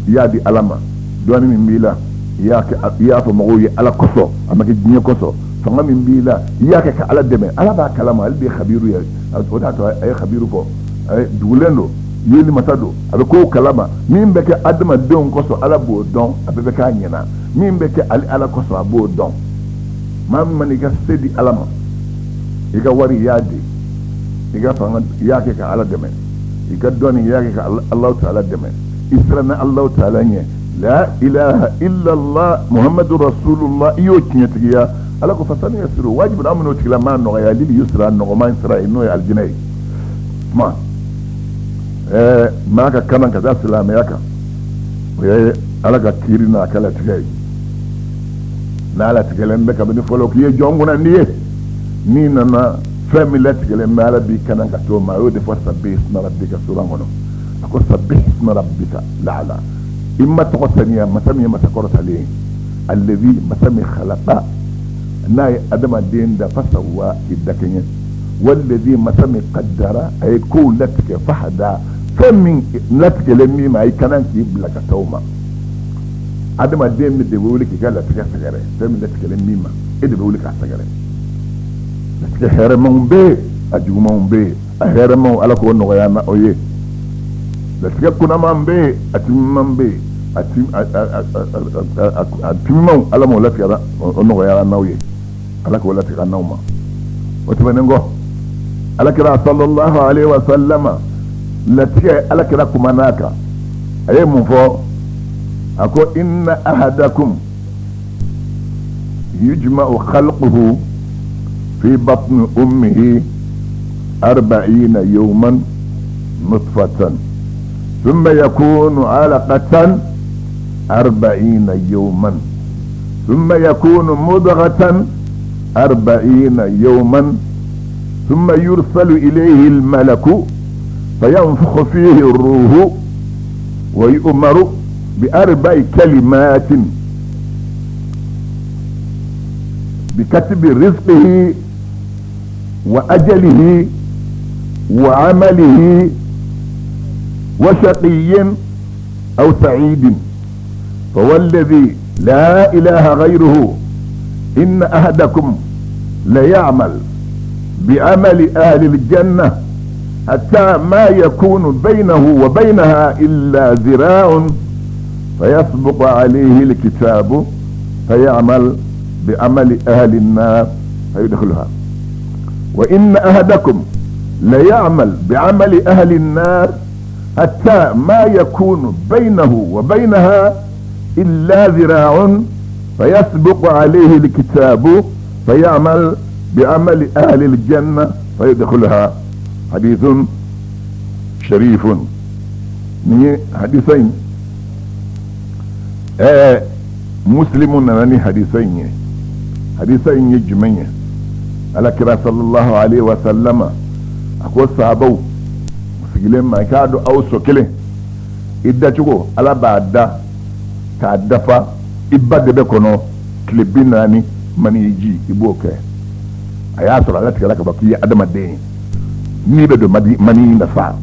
i y'a di Ala ma, dɔnni min b'i la, i y'a kɛ, i y'a fɔ mɔgɔw ye Ala kosɔn, a ma kɛ diɲɛ kosɔn, fanga min b'i la, i y'a kɛ ka Ala dɛmɛ, Ala b'a kalama, ale de ye khabiru ye. O de y'a to a ye khabiru fɔ, dugulen don, yeli masa don, a bɛ kow kalama. Min bɛ kɛ adamadenw kosɔn, Ala b'o dɔn, a bɛɛ bɛ k'a ɲɛna. Min bɛ kɛ ale Ala kosɔn, a b'o dɔn. Maa min mana i ka se di Ala ma, i ka wari i y'a di, i ka fanga i y'a kɛ ka Ala dɛmɛ, i ka dɔnni i y'a kɛ ka Alahu taala dɛmɛ, i siranna Alahu taala ɲɛ, la ilaha illallah muhammadu rasulullah, i y'o tiɲɛtigiya, Ala ko fasanuyassiru, wajibi an bɛn'o tigilamaa nɔgɔya, lil yusra, nɔgɔman sira ye, n'o ye alijinɛ ye. Kuma maa ka kalan ka taa silamɛya kan, o ye Ala ka kiiri n'a ka latigɛ ye. N'a latigɛlen bɛ kabini fɔlɔ k'i ye jɔn kunnandi ye, n'i nana fɛn min latigɛlen bɛ, Ala b'i kalan ka t'o ma. A y'o de fɔ sabbih isma rabbika suran kɔnɔ. A ko sabbih isma rabbika la'ala, i ma tɔgɔ saniya masa min ye masa kɔrɔtalen ye, alladhi, masa min, khalaqa, n'a ye adamaden da, fasawa, k'i dakɛɲɛ, walladhi, masa min, qaddara, a ye kow latigɛ, fahada, fɛn min latigɛlen min ma, a ye kanan k'i bila ka taa o ma. Adamaden de bɛ wuli k'i ka latigɛ sɛgɛrɛ. Fɛn min latigɛlen min ma, e de bɛ wuli k'a sɛgɛrɛ. Latigɛ hɛrɛmanw bɛ yen, a jugumanw bɛ yen. A hɛrɛmanw, Ala k'o nɔgɔya na o ye. Latigɛ kunaman bɛ yen, a timiman bɛ yen. A timimanw, Ala m'o latigɛ, o nɔgɔyara n'aw ye, Ala k'o latigɛ n'aw ma. O tɛmɛnen kɔ, Ala kira sallallahu alaihi wa sallama, latigɛ, Ala kira kumana a kan, a ye mun fɔ? A ko inna ahadakum yujma'u khalquhu fi batni ummihi arba'ina yawman nutfatan thumma yakunu alaqatan arba'ina yawman thumma yakunu mudghatan arba'ina yawman thumma yursalu ilayhi al-malaku fayanfukhu fihi ar-ruhu wa yu'maru bi arba'i kalimatin bi katbi rizqihi wa ajalihi wa amalihi wa shaqiyyin aw sa'idin. فوالذي لا إله غيره إن أحدكم ليعمل بعمل أهل الجنة حتى ما يكون بينه وبينها إلا ذراع فيسبق عليه الكتاب فيعمل بعمل أهل النار فيدخلها، وإن أحدكم ليعمل بعمل أهل النار حتى ما يكون بينه وبينها إلا ذراع فيسبق عليه الكتاب فيعمل بعمل أهل الجنة فيدخلها. حديث شريف. Ni hadisa in Muslimu nana ni hadisa in ye. Hadisa in ye jumɛn ye? Ala kira sallallahu alaihi wa sallama a ko sahabaw sigilen ma, i k'a dɔn aw sɔ kelen i dacogo Ala b'a da k'a dafa i ba dɛbɛ kɔnɔ tile 40 mani ji i b'o kɛ. A y'a sɔrɔ Ala tigɛla ka bɔ k'i ye adamaden ye n'i bɛ don mani nafa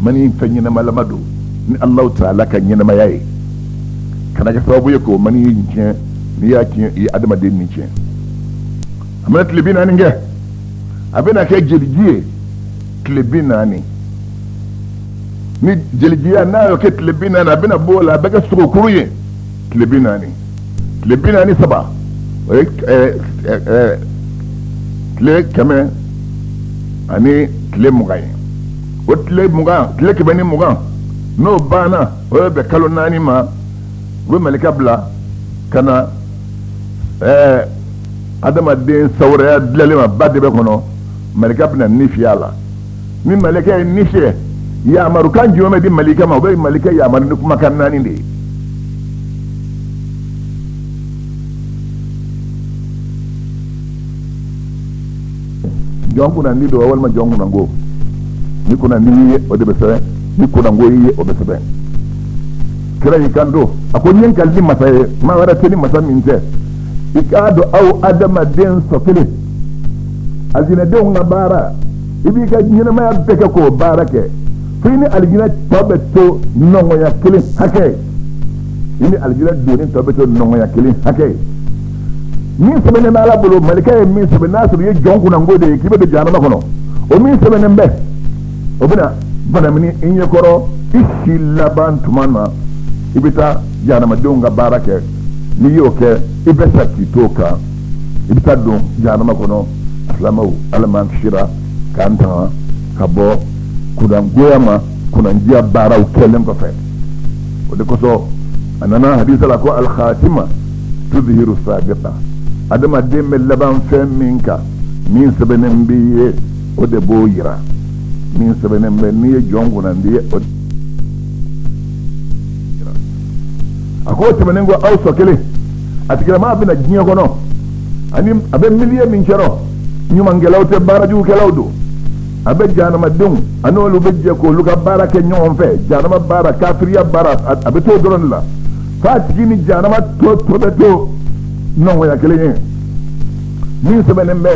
mani fɛn ɲɛnamalama don ni Alahu taala ka ɲɛnamaya ye kana kɛ sababu ye k'o mani in tiɲɛ. N'i y'a tiɲɛ, i ye adamaden ni tiɲɛ. A mana tile 40 kɛ, a bɛna kɛ jeliji ye tile 40. Ni jelijiya n'a y'o kɛ tile 40, a bɛna bɔ o la, a bɛ kɛ sogokuru ye tile 40. Tile 43, o ye tile 120 ye. O tile 20, tile 120, n'o banna, o bɛ bɛn kalo 4 ma. U bɛ malika bila ka na adamaden sawuraya dilanlen ma ba dɛbɛ kɔnɔ. Malika bɛna ni fiyɛ a la. Ni malika ye ni fiyɛ, yamarukan jumɛn bɛ di malika ma? O bɛ malika yamaru ni kumakan 4 de ye. Jɔn kunnandi don walima jɔn kunnango. Ni kunnandi y'i ye, o de bɛ sɛbɛn. Ni kunnango y'i ye, o bɛ sɛbɛn. Kira y'i kanto, a ko n ye n kali ni masa ye, maa wɛrɛ tɛ ni masa min tɛ. I k'a dɔn aw adamaden sɔ kelen, alijinɛdenw ka baara, i b'i ka ɲɛnamaya bɛɛ kɛ k'o baara kɛ fo i ni alijinɛ tɔ bɛ to nɔngɔnya kelen hakɛ ye. I ni alijinɛ donni tɔ bɛ to nɔngɔnya kelen hakɛ ye. Min sɛbɛnnen bɛ Ala bolo, malika ye min sɛbɛn, n'a sɔrɔ i ye jɔn kunnango de ye k'i bɛ don jahanama kɔnɔ, o min sɛbɛnnen bɛ, o bɛna banamini i ɲɛkɔrɔ i si laban tuma na. I bɛ taa jahanamadenw ka baara kɛ. N'i y'o kɛ, i bɛ sa k'i to o kan, i bɛ taa don jahanama kɔnɔ. Silamɛw, Ala m'an kisira k'an tanga ka bɔ kunnangoya ma kunnandiya baaraw kɛlen kɔfɛ. O de kosɔn a nana hadisa la ko alkhatima tuzhiru sabiqa, adamaden bɛ laban fɛn min kan, min sɛbɛnnen b'i ye, o de b'o yira. Min sɛbɛnnen bɛ, n'i ye jɔn kunnandi ye, o a ko o tɛmɛnen kɔ, aw sɔ kelen, a tigilamaa bɛna diɲɛ kɔnɔ ani a bɛ milieu min kɔrɔ, ɲumankɛlaw tɛ, baarajugukɛlaw don. A bɛ jahanamadenw ani olu bɛ jɛ k'olu ka baara kɛ ɲɔgɔn fɛ, jahanama baara, kafiriya baara, a bɛ to o dɔrɔn de la f'a tigi ni jahanama tɔ bɛ to nɔngɔnya kelen ye. Min sɛbɛnnen bɛ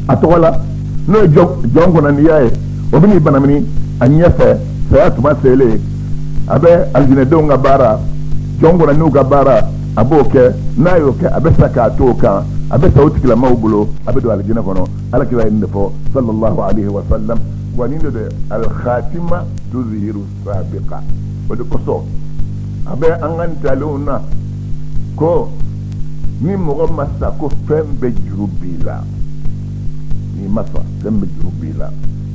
a tɔgɔ la, n'o ye jɔn kunnandiya ye, o bɛ n'i banamini a ɲɛfɛ saya tuma selen. A bɛ alijinɛdenw ka baara, jɔn kunnandiw ka baara, a b'o kɛ. N'a y'o kɛ, a bɛ sa k'a to o kan, a bɛ sa o tigilamaw bolo, a bɛ don alijinɛ kɔnɔ. Ala kira ye nin de fɔ sallallahu alaihi wa sallam. Wa nin de alkhatima tuzhiru sabiqa. O de kosɔn a bɛ an ka ntalenw na ko ni mɔgɔ ma sa, ko fɛn bɛɛ juru b'i la. N'i ma sa, fɛn bɛɛ juru b'i la.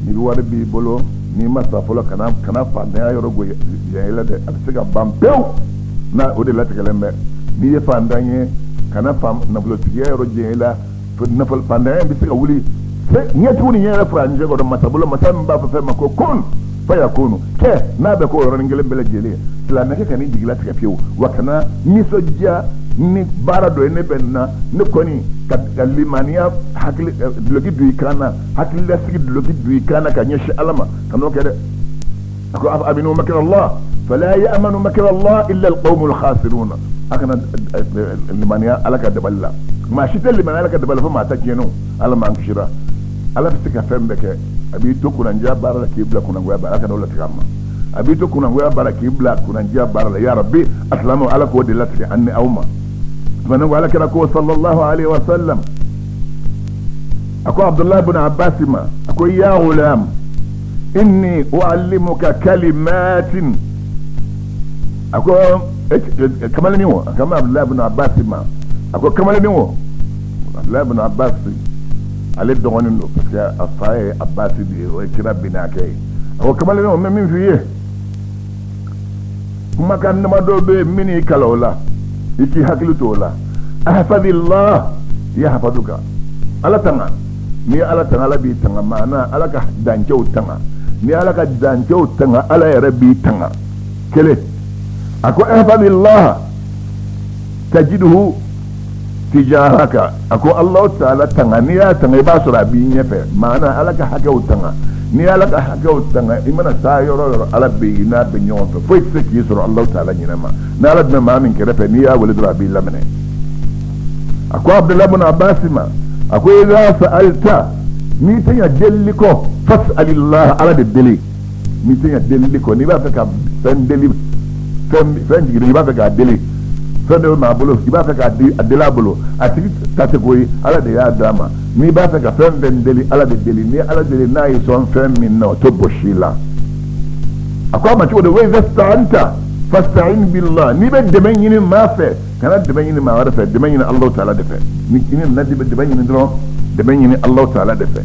Ni wari b'i bolo, n'i ma sa fɔlɔ, kana fantanya yɔrɔ goya i la dɛ, a bɛ se ka ban pewu n'a o de latigɛlen bɛ. N'i ye fantan ye, kana nafolotigiya yɔrɔ jɛn i la. Nafolo fantanya bɛ se ka wuli ɲɛtugu ni ɲɛ yɛrɛ furancɛ kɔrɔ masa bolo, masa min b'a fɔ fɛn ma ko kun fayakunu kɛ, n'a bɛ k'o yɔrɔnin kelen bɛɛ lajɛlen. Silamɛkɛ kan'i jigi latigɛ fiyewu, wa kana nisɔndiya ni baara dɔ ye. Ne bɛ na ne kɔni ka limaniya hakili duloki don i kan na, hakililasigi duloki don i kan na ka ɲɛsin Ala ma, kan'o kɛ dɛ. A ko aminu makra Allah fala ya'manu makra Allah illa alqawmul khasirun. A kana limaniya Ala ka dabali la, maa si tɛ limaniya Ala ka dabali fo maa ta tiɲɛnenw. Ala m'an kisira. Ala bɛ se ka fɛn bɛɛ kɛ. A b'i to kunnandiya baara la k'i bila kunnangoya baara, Ala kana o latigɛ an ma. A b'i to kunnangoya baara k'i bila kunnandiya baara la. Ya Rabbi, a silamɛw, Ala k'o de latigɛ an ni aw ma. Tuma ko Ala kira ko sallallahu alaihi wa sallam, a ko Abdullahi ibn Abbas ma, a ko ya gulam inni uallimuka kalimatin. A ko kamalenin wo, a kama Abdullahi ibn Abbas ma, a ko kamalenin wo. Abdullahi ibn Abbas ale dɔgɔnin don, parce que a fa ye Abbas de ye, o ye kira binakɛ ye. A ko kamalenin wo, n bɛ min f'i ye, kumakan damadɔ bɛ yen min y'i kalan o la, i k'i hakili to o la. Ahfadillah yahfaduka, Ala tanga. N'i ye Ala tanga, Ala b'i tanga. Maana Ala ka dancɛw tanga. N'i ye Ala ka dancɛw tanga, Ala yɛrɛ b'i tanga. Kelen, a ko ahfadillah tajiduhu tijahaka. A ko Allahu taala tanga, n'i y'a tanga i b'a sɔrɔ a b'i ɲɛfɛ. Maana Ala ka hakɛw tanga, n'i y'Ala ka hakɛw tanga, i mana taa yɔrɔ o yɔrɔ, Ala bɛ yen, n'a bɛ ɲɔgɔn fɛ, foyi tɛ se k'i sɔrɔ Allahu taala ɲinɛ ma. N'Ala tun bɛ maa min kɛrɛfɛ, n'i y'a wele dɔrɔn a b'i laminɛ. A ko Abudulayi bun Abasi ma, a ko idha sa'alta, n'i tɛ ɲa delili kɔ, fas'alillah, Ala de deli. N'i tɛ ɲa delili kɔ, n'i b'a fɛ ka fɛn deli, fɛn jigin, i b'a fɛ k'a deli, fɛn dɔ bɛ maa bolo, i b'a fɛ k'a di, a deli a bolo, a tigi ta tɛ ko ye, Ala de y'a d'a ma. N'i b'a fɛ ka fɛn fɛn deli, Ala de deli. N'i Ala deli, n'a y'i sɔn fɛn min na, o tɛ bɔsi i la. A ko a ma cogo di? Wa idha sta'anta fasta'in billah. N'i bɛ dɛmɛ ɲini maa fɛ, kana dɛmɛ ɲini maa wɛrɛ fɛ, dɛmɛ ɲini Alahu taala de fɛ. Ni i nana dɛmɛ ɲini dɔrɔn, dɛmɛ ɲini Alahu taala de fɛ.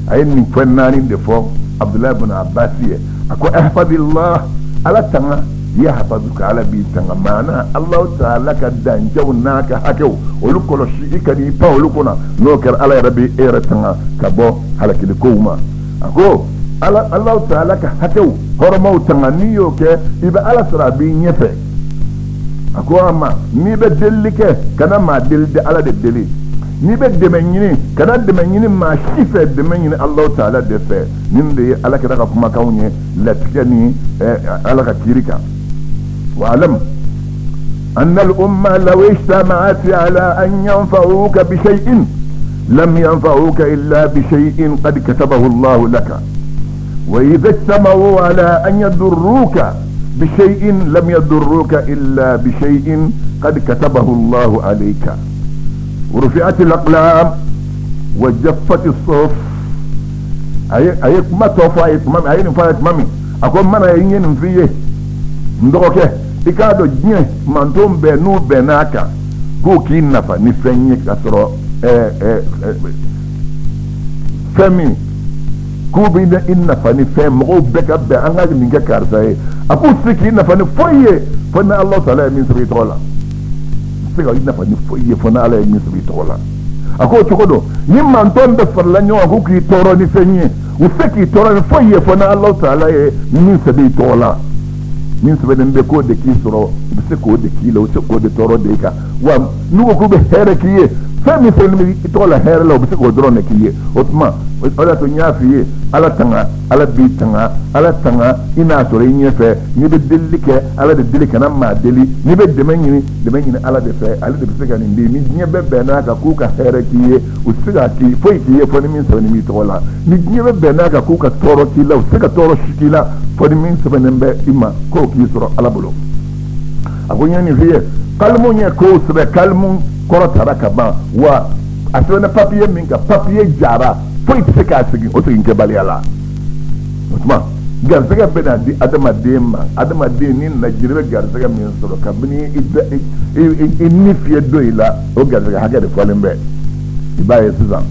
A ye nin fɛn naani de fɔ Abudulayi bun Abasi ye. A ko ihfazillah, Ala tanga, yahfazuka, Ala b'i tanga. Maana Alahu taala ka dancɛw n'a ka hakɛw, olu kɔlɔsi, i kan'i pan olu kunna. N'o kɛra, Ala yɛrɛ b'i e yɛrɛ tanga ka bɔ halakili kow ma. A ko Ala, Alahu taala ka hakɛw hɔrɔmaw tanga, n'i y'o kɛ, i bɛ Ala sɔrɔ a b'i ɲɛfɛ. A ko a ma, n'i bɛ delili kɛ, kana maa deli, Ala de deli. N'i bɛ dɛmɛ ɲini, kana dɛmɛ ɲini maa si fɛ, dɛmɛ ɲini Alahu taala de fɛ. Nin de ye Ala kira ka kumakanw ye latigɛ ni Ala ka kiri kan. Wa'lam anna al-umma law ijtama'at ala an yanfa'uka bi shay'in lam yanfa'uka illa bi shay'in qad katabahu Allahu laka, wa idha ijtama'u ala an yadurruka bi shay'in lam yadurruka illa bi shay'in qad katabahu Allahu alayka. Rufi'at al-aqlam wa jaffat as-suhuf. A ye kuma tɔ fɔ a ye tuma min, a ye nin fɔ a ye tuma min, a ko mana ye, n ye nin f'i ye, n dɔgɔkɛ, i k'a dɔn diɲɛ manton bɛɛ n'u bɛnn'a kan k'u k'i nafa ni fɛn ye, k'a sɔrɔ fɛn min k'u bɛ i nafa ni fɛn, mɔgɔw bɛɛ ka bɛn an ka nin kɛ karisa ye, a k'u tɛ se k'i nafa ni foyi ye fo ni Alahu taala ye min sɛbɛn i tɔgɔ la. U tɛ se ka i nafa ni foyi ye fo ni Ala ye min sɛbɛn i tɔgɔ la. A k'o cogo don, ni mantɔn bɛɛ farala ɲɔgɔn kan k'u k'i tɔɔrɔ ni fɛn ye, u tɛ se k'i tɔɔrɔ ni foyi ye fo ni Alahu taala ye min sɛbɛn i tɔgɔ la. Min sɛbɛnnen bɛ k'o de k'i sɔrɔ, u bɛ se k'o de k'i la, u bɛ se k'o de tɔɔrɔ de i kan. Wa n'u ko k'u bɛ hɛrɛ k'i ye, fɛn min sɛbɛnnen bɛ i tɔgɔ la hɛrɛ la, u bɛ se k'o dɔrɔn de k'i ye. O tuma, o de y'a to n y'a f'i ye, Ala tanga, Ala b'i tanga. Ala tanga, i n'a sɔrɔ i ɲɛfɛ. N'i bɛ delili kɛ, Ala de deli, kana maa deli. N'i bɛ dɛmɛ ɲini, dɛmɛ ɲini Ala de fɛ, ale de bɛ se ka nin di. Ni diɲɛ bɛɛ bɛnn'a kan k'u ka hɛrɛ k'i ye, u tɛ se ka k'i foyi k'i ye fo ni min sɛbɛnnen b'i tɔgɔ la. Ni diɲɛ bɛɛ bɛnn'a kan k'u ka tɔɔrɔ k'i la, u tɛ se ka tɔɔrɔ si k'i la fo ni min sɛbɛnnen bɛ i ma k'o k'i sɔrɔ Ala bolo. A ko n ye nin f'i ye, kalimu ye kow sɛbɛn, kalimu kɔrɔtara ka ban, wa a sɛbɛnna papiye min kan, papiye jara, foyi tɛ se k'a segin o segin kɛbaliya la. O tuma, garisɛgɛ bɛ na di adamaden ma. Adamaden ni najiri bɛ garisɛgɛ min sɔrɔ kabini i ni fiyɛ don i la, o garisɛgɛ hakɛ de fɔlen bɛ. I b'a ye sisan,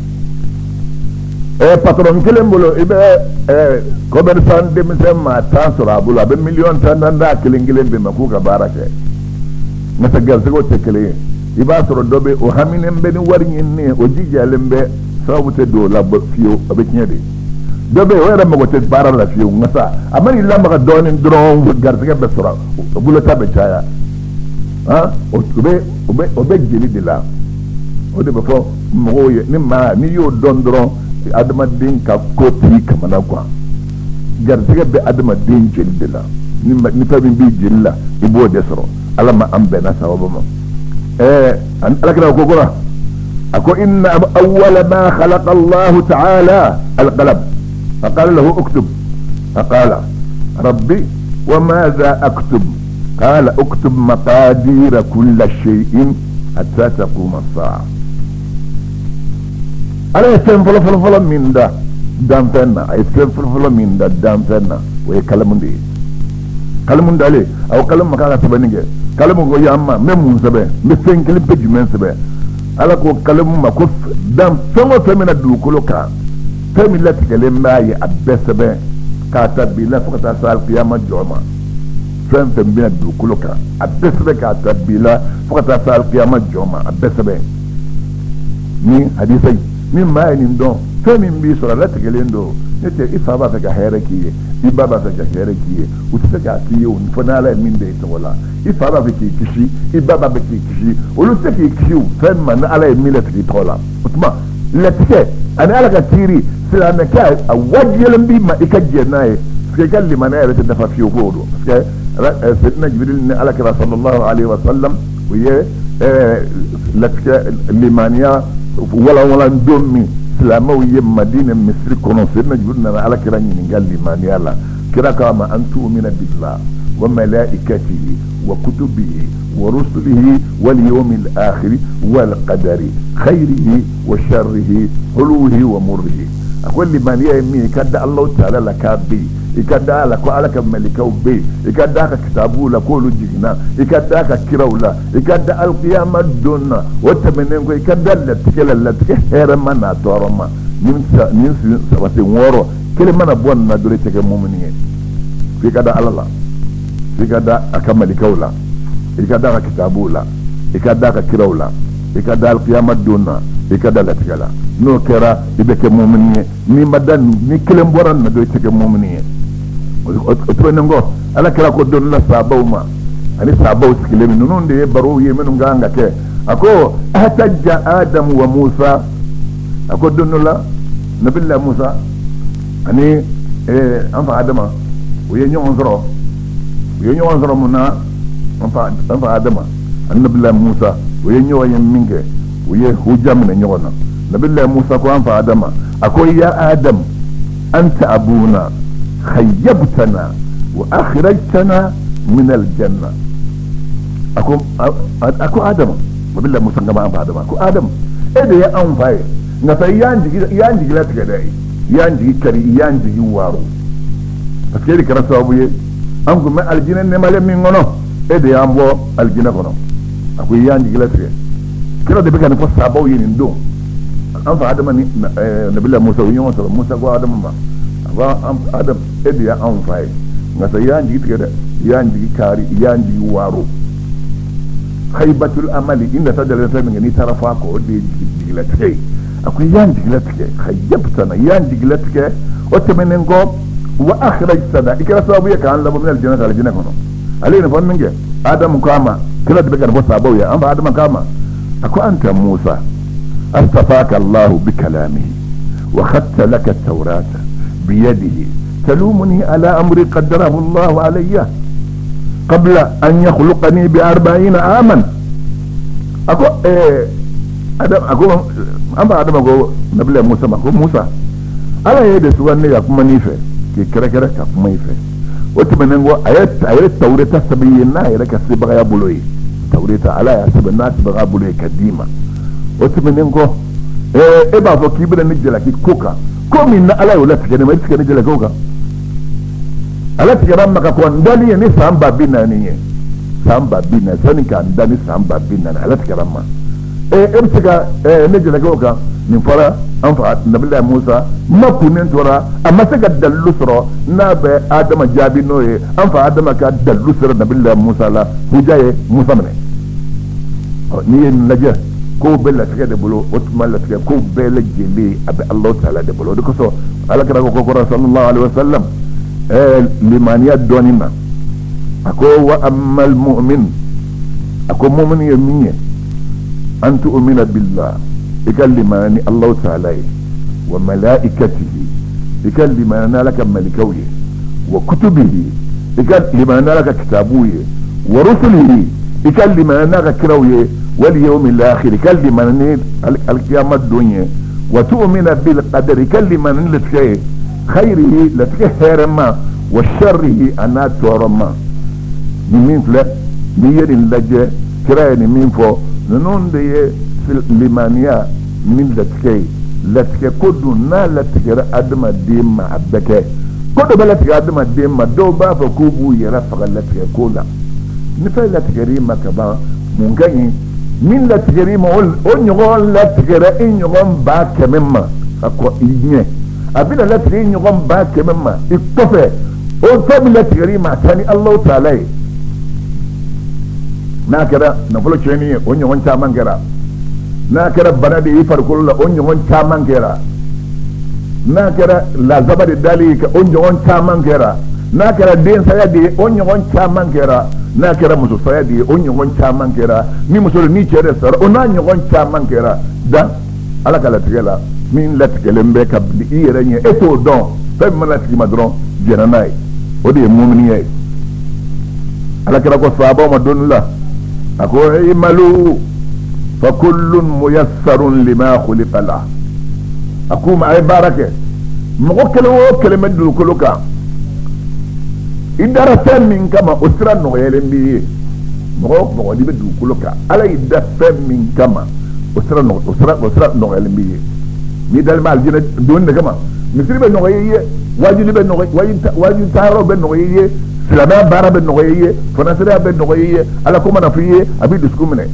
patron kelen bolo, i bɛ commerçant denmisɛn maa 10 sɔrɔ a bolo, a bɛ miliyɔn 10 tan d'a kelen kelen bɛɛ ma k'u ka baara kɛ. N'o tɛ, garisɛgɛw tɛ kelen ye. I b'a sɔrɔ dɔ bɛ, o haminen bɛ ni wari ɲinini ye, o jijalen bɛ, sababu tɛ don o la fiyewu, a bɛ tiɲɛ de. Dɔ bɛ yen, o yɛrɛ mago tɛ baara la fiyewu, nka sa a man'i lamaga dɔɔnin dɔrɔn, garisɛgɛ bɛ sɔrɔ, o bolota bɛ caya. O bɛ jeli de la. O de bɛ fɔ mɔgɔw ye, ni maa n'i y'o dɔn dɔrɔn, adamaden ka ko t'i kamana gan. Garisɛgɛ bɛ adamaden jeli de la. Ni fɛn min b'i jeli la, i b'o de sɔrɔ. Ala ma an bɛnna sababu ma. Ala kira ko kura, a ko inna awwala ma khalaqa Allahu ta'ala al-qalam, faqala lahu uktub, faqala rabbi wa madha aktub, qala uktub maqadira kulla shay'in hatta taquma as-sa'a. Ala ye fɛn fɔlɔ fɔlɔ fɔlɔ min da danfɛn na, a ye fɛn fɔlɔ fɔlɔ min da danfɛn na, o ye kalamu de ye. Kalamu dalen, a ko kalamu ma k'a ka sɛbɛnni kɛ. Kalamu ko ya ma, n bɛ mun sɛbɛn? N bɛ fɛn kelen pe jumɛn sɛbɛn? Ala ko kalamu ma ko dan fɛn o fɛn bɛna dugukolo kan, fɛn min latigɛlen b'a ye, a bɛɛ sɛbɛn k'a ta bi la fo ka taa se alikiyama jɔ ma. Fɛn fɛn bɛna dugukolo kan, a bɛɛ sɛbɛn k'a ta bi la fo ka taa se alikiyama jɔ ma, a bɛɛ sɛbɛn. Ni hadisa in, ni maa ye nin dɔn, fɛn min b'i sɔrɔ, a latigɛlen don. Ne tɛ i fa b'a fɛ ka hɛrɛ k'i ye, i ba b'a fɛ ka hɛrɛ k'i ye, u tɛ se k'a k'i ye o fo n'Ala ye min da i tɔgɔ la. I fa b'a fɛ k'i kisi, i ba b'a fɛ k'i kisi, olu tɛ k'i kisi fɛn ma ni Ala ye min latigɛ i tɔgɔ la. O tuma latigɛ ani Ala ka kiiri, silamɛkɛ, a wajibiyalen b'i ma i ka jɛn n'a ye, parce que i ka limaniya yɛrɛ tɛ dafa fiyewu k'o don, parce que Seydina Jibril ni Ala kira sallallahu alaihi wa sallam u ye latigɛ limaniya walanwalan don min silamɛw ye Madina misiri kɔnɔ, Seydina Jibril nana Ala kira ɲininka limaniya la. Kira k'a ma an tu'mina billah wa malaikatihi wa kutubihi wa rusulihi wal yawmil akhir wal qadari khayrihi wa sharrihi huluhi wa murrihi. A ko limaniya ye min ye, i ka da Alahu taala la k'a bɛ yen, i ka da a la ko Ala ka malikaw bɛ yen, i ka da a ka kitabuw la k'olu jiginna, i ka da a ka kiraw la, i ka da alikiyama don na. O tɛmɛnen kɔ, i ka da latigɛ la, latigɛ hɛrɛma n'a tɔɔrɔ ma. Nin saba sen wɔɔrɔ kelen mana bɔ nin na dɔrɔn, i tɛ kɛ mumuni ye. F'i ka da Ala la, f'i ka da a ka malikaw la, i ka da a ka kitabuw la, i ka da a ka kiraw la, i ka da alikiyama don na, i ka da latigɛ la. N'o kɛra, i bɛ kɛ mumuni ye. N'i ma da, ni kelen bɔra nin na dɔrɔn, i tɛ kɛ mumuni ye. O tɛmɛnen kɔ, Ala kira ko don la sahabaw ma, ani sahabaw sigilen min ninnu de ye barow ye minnu ka kan ka kɛ, a ko ahtajja Adamu wa Musa. A ko don dɔ la, Nabila Musa ani an fa Adama, u ye ɲɔgɔn sɔrɔ. U ye ɲɔgɔn sɔrɔ mun na? An fa Adama ani Nabila Musa, u ye ɲɔgɔn ye min kɛ, u ye huja minɛ ɲɔgɔn na. Nabila Musa ko an fa Adama, a ko ya Adam, anta abuna khayyabtana wa akhrajtana min aljanna. A ko Adama, Nabila Musa kama an fa Adama, ko Adam, e de ye anw fa ye, nka sa i y'an jigi latigɛ dɛ, i y'an jigi kari, i y'an jigi waaro, parce que e de kɛra sababu ye an tun bɛ alijinɛ nɛmalen min kɔnɔ, e de y'an bɔ alijinɛ kɔnɔ. A ko i y'an jigi latigɛ. Kira de bɛ ka nin fɔ sahabaw ye nin don. An fa Adama ni Nabila Musa, u ye ɲɔgɔn sɔrɔ. Musa ko Adama ma, a ko Adam, e de y'anw fa ye, nka sa i y'an jigi tigɛ dɛ, i y'an jigi kari, i y'an jigi waaro. Khaybatul amali, i nata dalen fɛn min kɛ, n'i taara fɔ a kɔ, o de ye jigilatigɛ ye. A ko i y'an jigi latigɛ, khayyabtana, i y'an jigi latigɛ. O tɛmɛnen kɔ, wa akhrajtana, i kɛra sababu ye k'an labɔ min alijinɛ, alijinɛ kɔnɔ. Ale ye nin fɔ min kɛ, Adamu ko a ma, kira de bɛ ka nin fɔ sahabaw ye, an fa Adama ko a ma, a ko anta Musa astafaka Allahu bi kalamihi wa khatta laka tawrata biyadihi talumuni ala amri qaddarahu Allahu alayya qabla an yakhluqani bi arba'ina aman. A ko Adam, a ko an fa Adama ko Nabila Musa ma, ko Musa, Ala ye de sugandi ka kuma n'i fɛ, k'i kɛrɛkɛrɛ ka kuma i fɛ. O tɛmɛnen kɔ, a ye tawureta sɛbɛn i ye n'a yɛrɛ ka sebagaya bolo ye. Tawureta, Ala y'a sɛbɛn n'a sebagaya bolo ye ka d'i ma. O tɛmɛnen kɔ, e b'a fɔ k'i bɛna ne jalaki ko kan, ko min na Ala y'o latigɛ ne ma, i tɛ se ka ne jalaki o kan. Ala tigɛra n ma ka kɔn n dali ye ni san 40,000 ye, san 40,000, sani k'an da ni san 40,000, Ala tigɛra n ma. E bɛ se ka ne jalaki o kan? Nin fɔra an fa Nabila Musa ma kunnen tora, a ma se ka dalilu sɔrɔ n'a bɛ Adama jaabi n'o ye. An fa Adama ka dalilu sera Nabila Musa la, huja ye Musa minɛ. N'i ye nin lajɛ, kow bɛ latigɛ de bolo. O tuma latigɛ kow bɛɛ lajɛlen a bɛ Alahu taala de bolo. O de kosɔn Ala kira ko kɔrɔ sallallahu alaihi wasallam, limaniya dɔɔnin na, a ko wa ammal mu'min, a ko mu'min ye min ye, an tu'mina billah, i ka limaniya ni Alahu taala ye, wa malaikatihi, i ka limaniya ni Ala ka malikaw ye, wa kutubihi, i ka limaniya ni Ala ka kitabuw ye, wa rusulihi, i ka limaniya n'a ka kiraw ye, wal yawmil akhir, i ka limaniya ni alikiyama don ye, wa tu'mina bil qadari, i ka limaniya ni latigɛ ye, khayrihi, latigɛ hɛrɛma, wa sharrihi, a n'a tɔɔrɔma. Nin min filɛ, n'i ye nin lajɛ, kira ye nin min fɔ, ninnu de ye limaniya ni latigɛ ye. Latigɛ ko dun, n'a latigɛra adamaden ma, a bɛ kɛ. Ko dɔ bɛ latigɛ adamaden ma, dɔw b'a fɔ k'u b'u yɛrɛ faga latigɛ ko la. Ni fɛn latigɛr'i ma ka ban, mun ka ɲi? Min latigɛr'i ma, o ɲɔgɔn latigɛra i ɲɔgɔn 100,000 ma ka kɔn i ɲɛ, a bɛna latigɛ i ɲɔgɔn 100,000 ma i kɔfɛ. O fɛn min latigɛr'i ma, a taa ni Alahu taala ye. N'a kɛra nafolo tiɲɛni ye, o ɲɔgɔn caman kɛra. N'a kɛra bana de ye i farikolo la, o ɲɔgɔn caman kɛra. N'a kɛra lazaba de dali ye, o ɲɔgɔn caman kɛra. N'a kɛra densaya de ye, o ɲɔgɔn caman kɛra. N'a kɛra musosaya de ye, o ɲɔgɔn caman kɛra. Ni muso ni cɛ de sara, o n'a ɲɔgɔn caman kɛra. Dan ala ka latigɛ la, min latigɛlen bɛ ka bila i yɛrɛ ɲɛ, e t'o dɔn. Fɛn min mana sigi ma dɔrɔn, jɛnna n'a ye, o de ye muminiya ye. Ala kira ko sahabaw ma don la, a ko imalu fa kullun muyassarun lima khuliqa la. A k'u ma, a ye baara kɛ. Mɔgɔ kelen o kelen bɛ dugukolo kan, i dara fɛn min kama, o sira nɔgɔyalen b'i ye. Mɔgɔ o mɔgɔ n'i bɛ dugukolo kan, ala y'i da fɛn min kama, o sira nɔgɔyalen b'i ye. N'i dalen bɛ alijinɛ don de kama, misiri bɛ nɔgɔya i ye, wajuli bɛ nɔgɔya, wajuli taayɔrɔ bɛ nɔgɔya i ye, silamɛya baara bɛ nɔgɔya i ye, fanasiriya bɛ nɔgɔya i ye. Ala ko mana fɔ i ye, a b'i dusukun minɛ.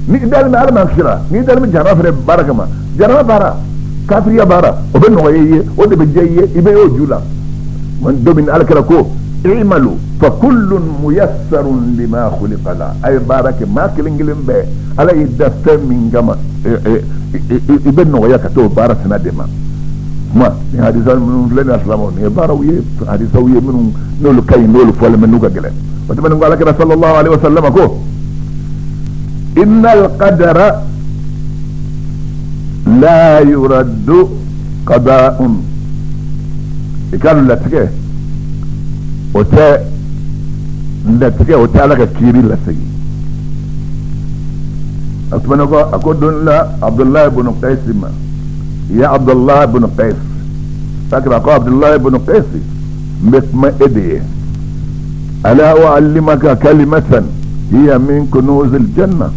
Ni dalen bɛ ala ma sira, n'i dalen bɛ jahanama fɛnɛ baara kama, jahanama baara, kafiriya baara, o bɛ nɔgɔya i ye, o de bɛ diya i ye, i bɛ y'o ju la. Don min ala kira ko i'malu fa kullun muyassarun lima khuliqa la, a ye baara kɛ, maa kelen kelen bɛɛ, ala y'i da fɛn min kama, i bɛ nɔgɔya ka t'o baara sina de ma. Kuma ni hadisa minnu filɛ nin ye, silamɛw, nin ye baaraw ye, hadisaw ye minnu n'olu ka ɲi, n'olu fɔlen bɛ, n'u ka gɛlɛn. O tɛmɛnen kɔ, ala kira sallallahu alaihi wa sallam ko innal qadara la yuraddu qada'un. I ka latigɛ, o tɛ latigɛ, o tɛ ala ka kiiri lasegin. A tɛmɛnen kɔ, a ko don la Abdullahi ibn Qais ma, ya Abdullahi ibn Qais, sakira ko Abdullahi ibn Qais, n bɛ kuma e de ye, ala uallimaka kalimatan hiya min kunuzil janna.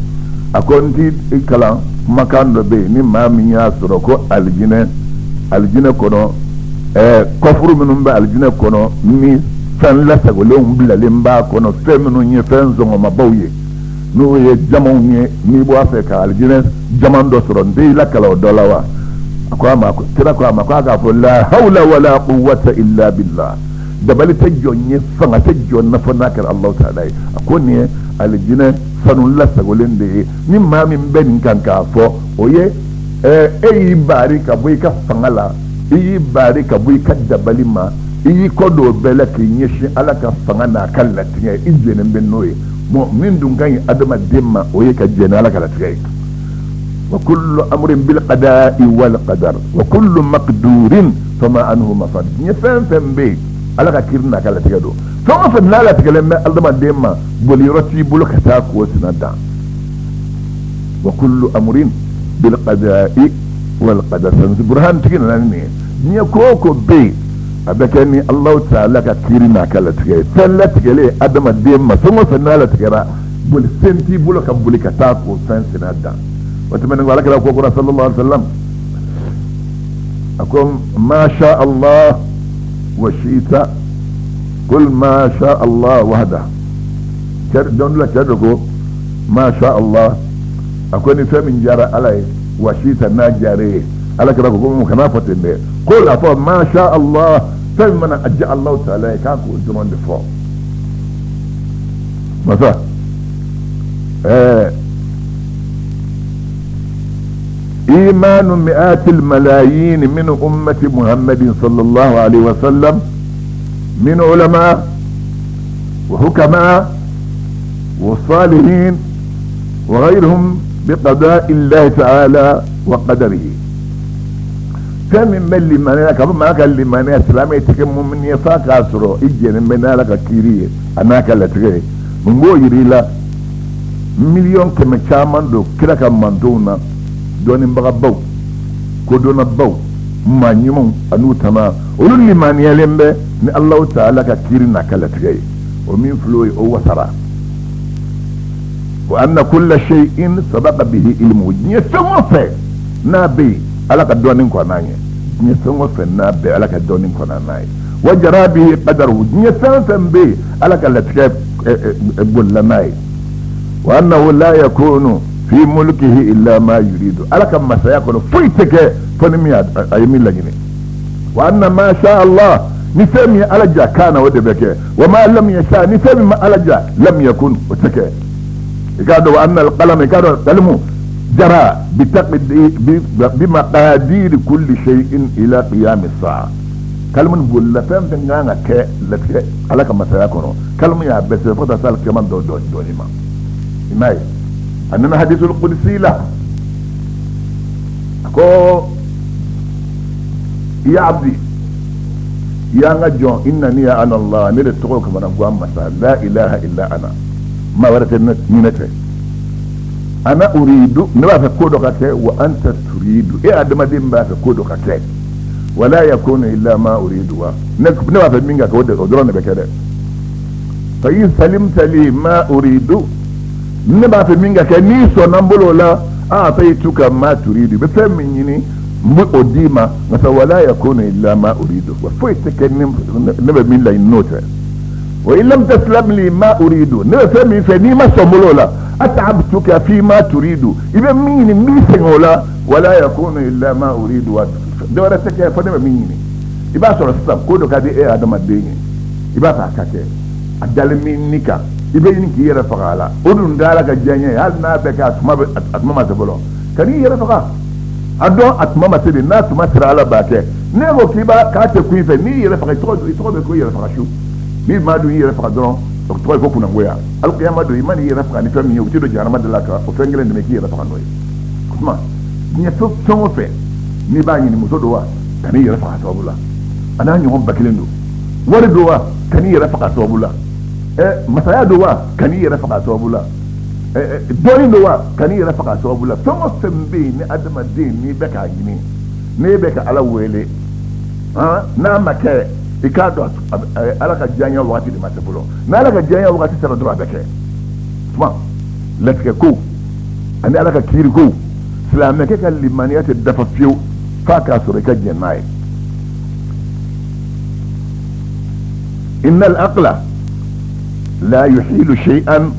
A ko n t'i kalan kumakan dɔ bɛ yen, ni maa min y'a sɔrɔ ko alijinɛ kɔnɔ, kɔfuru minnu bɛ alijinɛ kɔnɔ, ni fɛn lasagolenw bilalen b'a kɔnɔ, fɛn minnu ye fɛn sɔngɔmabaw ye, n'o ye jamanw ye, n'i b'a fɛ ka alijinɛ jaman dɔ sɔrɔ, n t'i lakala o dɔ la wa? A ko a ma, kira ko a ma ko a k'a fɔ la hawla wala quwwata illa billah, dabali tɛ jɔn ye, fanga tɛ jɔn na fɔ n'a kɛra Alahu taala ye. A ko nin ye alijinɛ sanu lasagolen de ye, ni maa min bɛ nin kan k'a fɔ, o ye e y'i baari ka bɔ i ka fanga la, i y'i baari ka bɔ i ka dabali ma, i y'i kɔ don o bɛɛ la k'i ɲɛsin ala ka fanga n'a ka latigɛ, i jɛnnen bɛ n'o ye. Bon, min dun ka ɲi adamaden ma, o ye ka jɛn ni ala ka latigɛ ye. Wa kullu amrin bil qada'i wal qadar wa kullu maqdurin fama anhu mafar. Diɲɛ fɛn fɛn bɛ yen, ala ka kiiri n'a ka latigɛ don. Fɛn o fɛn n'a latigɛlen bɛ adamaden ma, boli yɔrɔ t'i bolo ka taa k'o sina dan. Wa kullu amrin bil qada'i wal qadar. Sansi burhan tigi nana ni nin ye. Diɲɛ ko o ko bɛ yen, a bɛ kɛ ni Alahu taala ka kiiri n'a ka latigɛ ye. Fɛn latigɛlen adamaden ma, fɛn o fɛn n'a latigɛra, boli sen t'i bolo ka boli ka taa k'o fɛn sina dan. O tɛmɛnen kɔ, ala kira ko kura sallallahu alaihi wa sallam, a ko ma sha Allah wa shi'ta, qul ma sha Allah wahda. Cɛ don la, cɛ dɔ ko ma sha Allah, a ko ni fɛn min diyara ala ye, wa shi'ta, n'a diyara ye. Ala kira ko ko kana fɔ ten dɛ, ko la fɔ ma sha Allah, fɛn min mana a diya Alahu taala ye, k'a k'o dɔrɔn de fɔ. Masa إيمان مئات الملايين من أمة محمد صلى الله عليه وسلم من علماء وحكماء والصالحين وغيرهم بقضاء الله تعالى وقدره. Fɛn min bɛ limaniya ka bɔ maa ka limaniya, silamɛ tɛ kɛ mumini ye f'a k'a sɔrɔ i jɛnnen bɛ n'ala ka kiiri ye, a n'a ka latigɛ ye. Mun b'o yira i la? 100 000 000 caman don kira ka mantonw na, dɔnnibagabaw, kodɔnnabaw, maa ɲumanw an'u tana, olu limaniyalen bɛ ni Alahu taala ka kiiri n'a ka latigɛ ye. O min filɛ o ye, o wasara. Wa anna kulla shay'in sabaqa bihi ilmu. Diɲɛ fɛn o fɛn n'a bɛ yen, ala ka dɔnni kɔnna ɲɛ. Diɲɛ fɛn o fɛn n'a bɛ, ala ka dɔnni kɔnna n'a ye. Wa jara bihi qadaru. Diɲɛ fɛn o fɛn bɛ yen, ala ka latigɛ bolila n'a ye. Wa annahu la yakunu fi mulkihi illa ma yuridu. Ala ka masaya kɔnɔ, foyi tɛ kɛ fo ni min a ye min laɲini. Wa anna ma sha Allah, ni fɛn min ye ala ja, kana, o de bɛ kɛ. Wa ma lam yasha, ni fɛn min ma ala ja, lam yakun, o tɛ kɛ. I k'a dɔn wa anna alqalam, i k'a dɔn kalimu Jara bi maqadiri kulli shay'in ila qiyam as-sa'a. Kalimu nin bolila fɛn fɛn kan ka kɛ latigɛ Ala ka masaya kɔnɔ, kalimu y'a bɛɛ sɛbɛn fo ka taa se alikiyama dɔ dɔɔni ma. I m'a ye, a nana hadisul qudsi la, a ko ya abdi, ya n ka jɔn, innani ana Allah, ne de tɔgɔ kamana guwan masa, la ilaha illa ana, maa wɛrɛ tɛ ni ne tɛ. Ana uridu, ne b'a fɛ ko dɔ ka kɛ, wa anta turidu, e adamaden b'a fɛ ko dɔ ka kɛ, wala yakunu illa ma uridu, wa ne b'a fɛ min ka kɛ o dɔrɔn de bɛ kɛ dɛ. Fa in salimta li ma uridu, ne b'a fɛ min ka kɛ, n'i sɔnna n bolo o la, a'taytuka ma turidu, i bɛ fɛn min ɲini n bɛ o d'i ma, nka wala yakunu illa ma uridu, wa foyi tɛ kɛ ne bɛ min laɲini n'o tɛ. Wa in lam taslam li ma uridu, ne bɛ fɛn min fɛ n'i ma sɔn n bolo o la, at'abtuka fi ma turidu, i bɛ min ɲini n b'i sɛgɛn o la, wala yakunu illa ma uridu, wa dɔ wɛrɛ tɛ kɛ fo ne bɛ min ɲini. I b'a sɔrɔ sisan ko dɔ ka di e adamaden ye, i b'a fɛ a ka kɛ, a dalen min ni kan, i bɛ ɲini k'i yɛrɛ faga a la, o dun tɛ Ala ka diyaɲɛ ye, hali n'a bɛ kɛ a tuma ma se fɔlɔ, kan'i yɛrɛ faga, a dɔn a tuma ma se de, n'a tuma sera Ala b'a kɛ. N'e ko k'i b'a k'a tɛ kun i fɛ, n'i yɛrɛ faga, i tɔgɔ bɛ ko yɛrɛ faga su, n'i ma dun i yɛrɛ faga dɔrɔn, o tɔgɔ ye ko kunnangoya. Alikiyama don, i man'i yɛrɛ faga ni fɛn min ye, u t'i don jahanama da la ka o fɛn kelen dɛmɛ k'i yɛrɛ faga n'o ye. O tuma diɲɛ fɛn o fɛn n'i b'a ɲini, muso don wa, kan'i yɛrɛ faga sababu la, a n'a ɲɔgɔn ba kelen don, wari don wa, kan'i yɛrɛ faga sababu la, masaya don wa, kan'i yɛrɛ faga sababu la, dɔnni don wa, kan'i yɛrɛ faga sababu la. Fɛn o fɛn bɛ yen ni adamaden n'i bɛ k'a ɲini, n'e bɛ ka Ala wele, n'a ma kɛ, i k'a dɔn Ala ka diyaɲɛ waati de ma se fɔlɔ. N'Ala ka diyaɲɛ waati sera dɔrɔn, a bɛ kɛ. Tuma latigɛ ko ani Ala ka kiiri ko, silamɛkɛ ka limaniya tɛ dafa fiyewu f'a k'a sɔrɔ i ka jɛn n'a ye. Innal aqla la yuhilu shay'an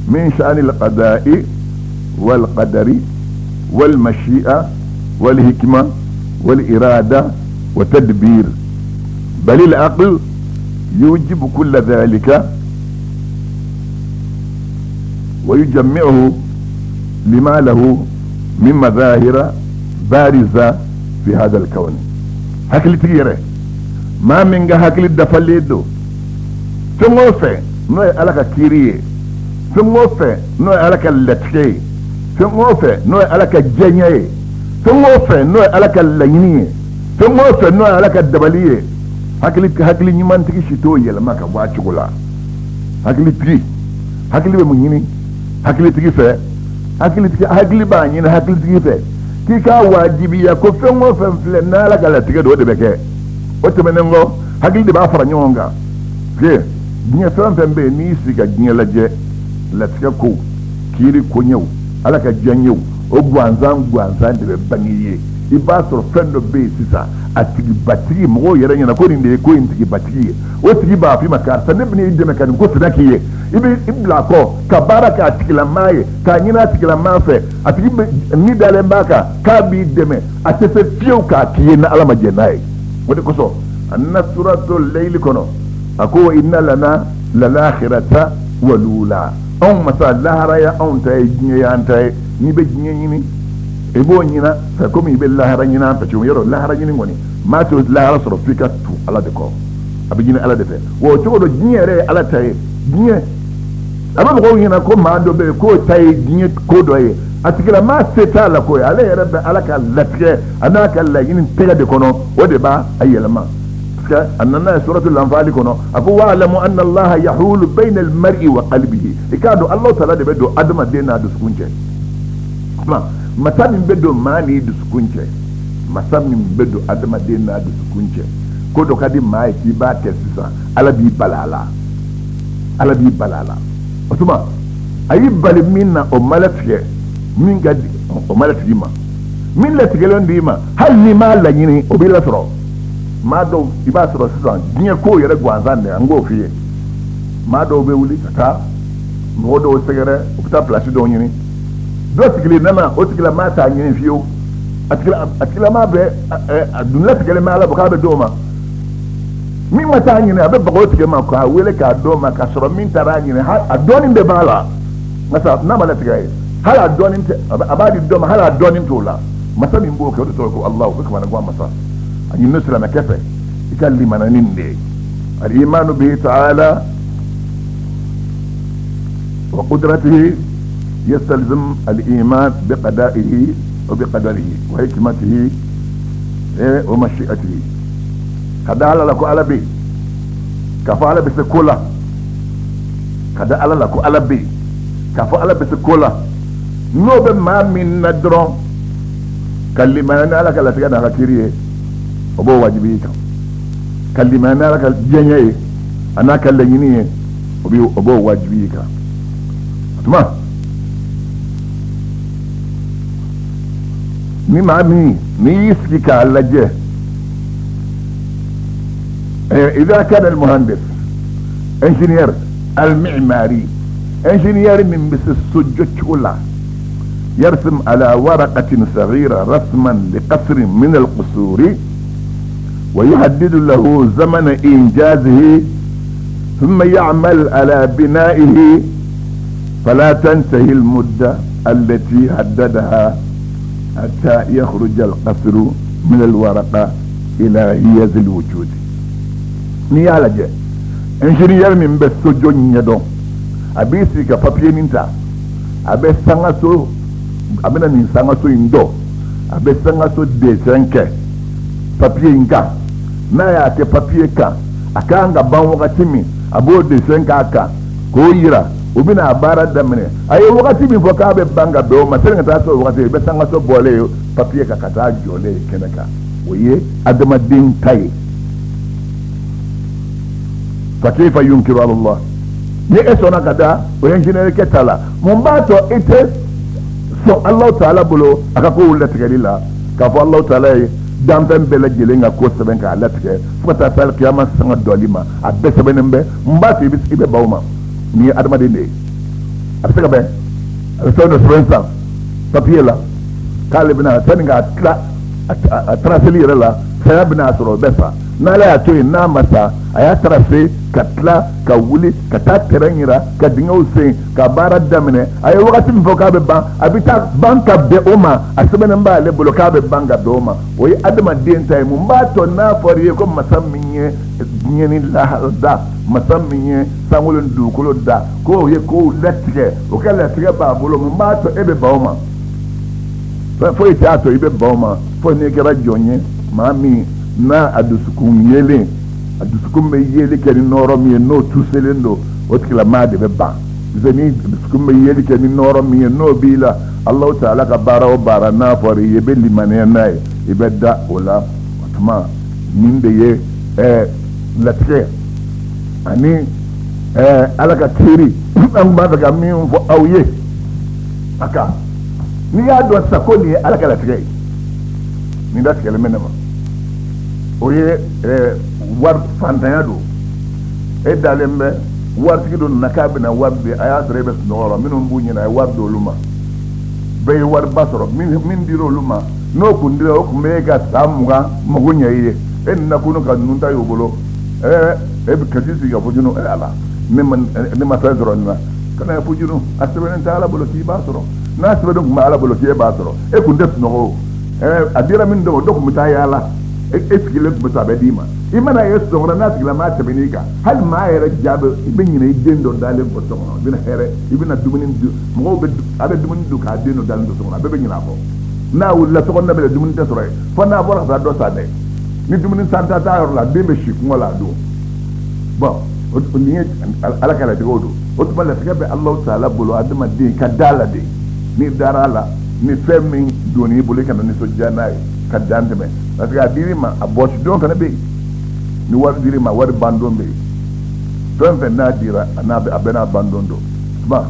min sha'ani al-qada'i wal qadari wal mashi'a wal hikma wal irada wa tadbir, bal al-aql yujibu kulla dhalika wa yujammi'uhu lima lahu min madahira bariza fi hadha al-kawn. Hakilitigi yɛrɛ, maa min ka hakili dafalen don, fɛn o fɛn n'o ye Ala ka kiiri ye, fɛn o fɛn n'o ye Ala ka latigɛ ye, fɛn o fɛn n'o ye Ala ka diyaɲɛ ye, fɛn o fɛn n'o ye Ala ka laɲini ye, fɛn o fɛn n'o ye Ala ka dabali ye, hakili ɲumantigi si t'o yɛlɛma ka bɔ a cogo la. Hakilitigi, hakili bɛ mun ɲini hakilitigi fɛ? Hakilitigi hakili b'a ɲini hakilitigi fɛ k'i k'a wajibiya ko fɛn o fɛn filɛ n'Ala ka latigɛ don, o de bɛ kɛ. O tɛmɛnen kɔ, hakili de b'a fara ɲɔgɔn kan. Parce diɲɛ fɛn fɛn bɛ yen, n'i sigi ka diɲɛ lajɛ, latigɛ kow, kiiri koɲɛw, Ala ka diyaɲɛw, o gansan gansan de bɛ bange i ye. I b'a sɔrɔ fɛn dɔ bɛ yen sisan, a tigibatigi, mɔgɔw yɛrɛ ɲɛna ko nin de ye ko in tigibatigi ye, o tigi b'a f'i ma karisa, ne bɛna i dɛmɛ ka nin ko fana k'i ye. I bɛ i bila a kɔ ka baara k'a tigilamaa ye, k'a ɲini a tigilamaa fɛ, a tigi ni dalen b'a kan k'a b'i dɛmɛ, a tɛ se fiyewu k'a k'i ye ni Ala ma jɛn n'a ye. O de kosɔn a nana suratul layli kɔnɔ, a ko inna lana lalakhirata walula, anw masa lahara ye anw ta ye, diɲɛ y'an ta ye. N'i bɛ diɲɛ ɲini, i b'o ɲini fɛ komi i bɛ lahara ɲini an fɛ cogo min. Yɔrɔ lahara ɲini kɔni, maa t'o lahara sɔrɔ f'i ka tu Ala de kɔ, a bɛ ɲini Ala de fɛ. Wa o cogo dɔ, diɲɛ yɛrɛ ye Ala ta ye. Diɲɛ a bɛ mɔgɔw ɲɛna ko maa dɔ bɛ yen k'o ta ye diɲɛ ko dɔ ye, a tigilamaa se t'a la ko ye, ale yɛrɛ bɛ Ala ka latigɛ a n'a ka laɲini tɛgɛ de kɔnɔ, o de b'a a yɛlɛma. Parce que a nana ye suratul anfali kɔnɔ, a ko wa'lamu anna Allaha yahulu bayna al-mar'i wa qalbihi, i k'a dɔn Alahu taala de bɛ don adamaden n'a dusukun cɛ. Kuma masa min bɛ don maa n'i dusukun cɛ, masa min bɛ don adamaden n'a dusukun cɛ, ko dɔ ka di maa ye k'i b'a kɛ sisan, Ala b'i bali a la, Ala b'i bali a la. O tuma a y'i bali min na, o ma latigɛ min ka di, o ma latigɛ i ma, min latigɛlen don i ma, hali n'i m'a laɲini, o b'i lasɔrɔ. Maa dɔw, i b'a sɔrɔ sisan diɲɛ kow yɛrɛ gansan de, an k'o f'i ye, maa dɔw bɛ wuli ka taa mɔgɔ dɔw sɛgɛrɛ, u bɛ taa pilasi dɔw ɲini, dɔ sigilen nana, o tigilamaa t'a ɲini fiyewu, a tigilamaa bɛ a dun latigɛlen bɛ Ala bɔ k'a bɛ d'o ma. Min ma taa ɲini, a bɛ baga o tigi ma k'a wele k'a d'o ma, k'a sɔrɔ min taara a ɲini, a dɔɔnin de b'a la, nka sa n'a ma latigɛ a ye. Hali a dɔɔnin tɛ, a b'a di dɔ ma, hali a dɔɔnin t'o la. Masa min b'o kɛ, o de tɔgɔ ko Alahu. O bɛ kamanagan masa. A ɲininen silamɛkɛ fɛ i ka limaniya ni nin de ye. Al-imanu bihi ta'ala wa qudratihi yastalzim al-iman bi qada'ihi wa bi qadarihi wa hikmatihi wa mashi'atihi. Ka da Ala la ko Ala bɛ yen, k'a fɔ Ala bɛ se ko la. Ka da Ala la ko Ala bɛ yen, k'a fɔ Ala bɛ se ko la. N'o bɛ maa min na dɔrɔn, ka limaniya ni Ala ka latigɛ n'a ka kiri ye, o b'o wajibi i kan. Ka limaniya ni Ala ka diɲɛ ye, a n'a ka laɲini ye, o b'o wajibi i kan. O tuma ni maa min n'i y'i sigi k'a lajɛ, idha kana al-muhandis ingénieur al-mi'mari, ingénieur min bɛ se sojɔ cogo la, yarsim ala waraqatin saghira rasman li qasrin min al-qusuri wa yuhaddidu lahu zamana injazihi thumma ya'mal ala bina'ihi fala tantahi al-mudda allati haddadaha hatta yakhruja al-qasru min al-waraqa ila hiyazi al-wujud. N'i y'a lajɛ, ingénieur min bɛ sojɔ ɲɛdɔn, a b'i sigi ka papiye nin ta, a bɛ sangaso, a bɛna nin sangaso in jɔ, a bɛ sangaso dessin kɛ papiye in kan. N'a y'a kɛ papiye kan, a ka kan ka ban wagati min, a b'o dessin k'a kan k'o yira. U bɛna a baara daminɛ. A ye wagati min fɔ k'a bɛ ban ka bɛn o ma, sani ka taa se o wagati, i bɛ sangaso bɔlen ye papiye kan ka taa jɔlen ye kɛnɛ kan. O ye adamaden ta ye. Fa kayfa yunkiru ala Allah? Ni e sɔnna ka da o ingénieur kɛ ta la, mun b'a to e tɛ sɔn Alahu taala bolo a ka kow latigɛli la, k'a fɔ Alahu taala ye danfɛn bɛɛ lajɛlen ka ko sɛbɛn k'a latigɛ fo ka taa se alikiyama sanga dɔli ma, a bɛɛ sɛbɛnnen bɛ. Mun b'a to i bɛ ban o ma? Nin ye adamaden de ye, a bɛ se ka bɛn, a bɛ fɛn dɔ sɛbɛn sisan papiye la k'ale bɛna, sani k'a tila a traceli yɛrɛ la, saya bɛna a sɔrɔ, o bɛ sa. N'ala y'a to yen, n'a ma sa, a y'a tracé ka tila ka wuli ka taa terrain yira, ka dingɛw sen, ka baara daminɛ. A ye wagati min fɔ k'a bɛ ban, a bɛ taa ban ka bɛn o ma. A sɛbɛnnen b'ale bolo k'a bɛ ban ka bɛn o ma. O ye adamaden ta ye. Mun b'a to n'a fɔra i ye ko masa min ye diɲɛ ni lahara da, masa min ye sankolo ni dugukolo da, k'o ye kow latigɛ, o ka latigɛ b'a bolo, mun b'a to e bɛ ban o ma? Foyi t'a to i bɛ ban o ma, fo n'i kɛra jɔn ye, maa min n'a a dusukun yelen, a dusukun bɛ yeli kɛ ni nɔɔrɔ min ye, n'o tuselen don, o tigilamaa de bɛ ban. Parce que ni dusukun bɛ yeli kɛ ni nɔɔrɔ min ye, n'o b'i la, Alahu taala ka baara o baara n'a fɔra i ye, i bɛ limaniya n'a ye, i bɛ da o la. O tuma nin de ye latigɛ ani Ala ka kiiri. An tun b'a fɛ ka min fɔ aw ye a kan, n'i y'a dɔn sisan ko nin ye Ala ka latigɛ ye, nin latigɛlen bɛ ne ma, o ye wari fantanya don. E dalen bɛ, waritigi dɔ nana k'a bɛna wari di, a y'a sɔrɔ e bɛ sunɔgɔ la. Minnu b'u ɲɛna, a ye wari di olu ma, bɛɛ ye wariba sɔrɔ. Min dira olu ma, n'o kun dira, o kun bɛ e ka san 20 mago ɲɛ i ye. E nana kunu ka ninnu ta y'o bolo, e bɛ kasi sigi ka fujunu. E Ala, ne ma fɛn sɔrɔ nin na. Kana fujunu, a sɛbɛnnen tɛ Ala bolo k'i b'a sɔrɔ. N'a sɛbɛnnen tun bɛ Ala bolo k'e b'a sɔrɔ, e kun tɛ sunɔgɔ o. A dira min dɔ, o dɔ kun bɛ taa yaala, e sigilen tun bɛ to, a bɛ d'i ma. I mana ye sunɔgɔ la, n'a tigilamaa tɛmɛn'i kan, hali maa yɛrɛ ja bɛ, i bɛ ɲinɛ i den dɔ dalen kɔ so kɔnɔ. I bɛna hɛrɛ, i bɛna dumuni dun, mɔgɔw bɛ, a bɛ dumuni dun k'a den dɔ dalen to so kɔnɔ, a bɛɛ bɛ ɲinɛ a kɔ. N'a wulila so kɔnɔna bɛɛ dumuni tɛ sɔrɔ yen, fo n'a bɔra ka taa dɔ san dɛ. Ni dumuni san ta t'a yɔrɔ la, den bɛ si kɔngɔ la a don. Bon, nin ye Ala ka latigɛw don. O tuma latigɛ bɛ Alahu taala bolo, adamaden ka da la de. N'i dara a la, ni fɛn min donn'i bolo, i kana nisɔndiya n'a ye ka dan tɛmɛ, parce que a dir'i ma, a bɔsi don fana bɛ yen. Ni wari dir'i ma, wari ban don bɛ yen. Fɛn fɛn n'a dira, a n'a a bɛɛ n'a ban don don. Tuma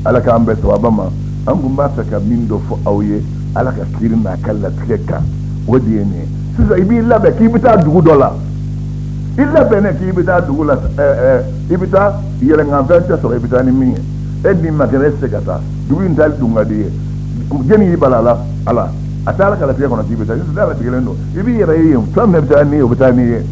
Ala k'an bɛn sawaba ma. An kun b'a fɛ ka min dɔ fɔ aw ye Ala ka kiiri n'a ka latigɛ kan, o de ye nin ye. Sisan i b'i labɛn k'i bɛ taa dugu dɔ la, i labɛnnen k'i bɛ taa dugu la, i bɛ taa yɛlɛnkanfɛn tɛ sɔrɔ, i bɛ taa ni min ye, e ni ma kɛnɛ, e tɛ se ka taa dugu in taali dun ka di i ye. Jɛni y'i bala la ala a taara ka latigɛ kɔnɔ k'i bɛ taa, n'a latigɛlen don, i b'i yɛrɛ ye yen, fɛn bɛɛ bɛ taa ni ye, o bɛ taa n'i ye.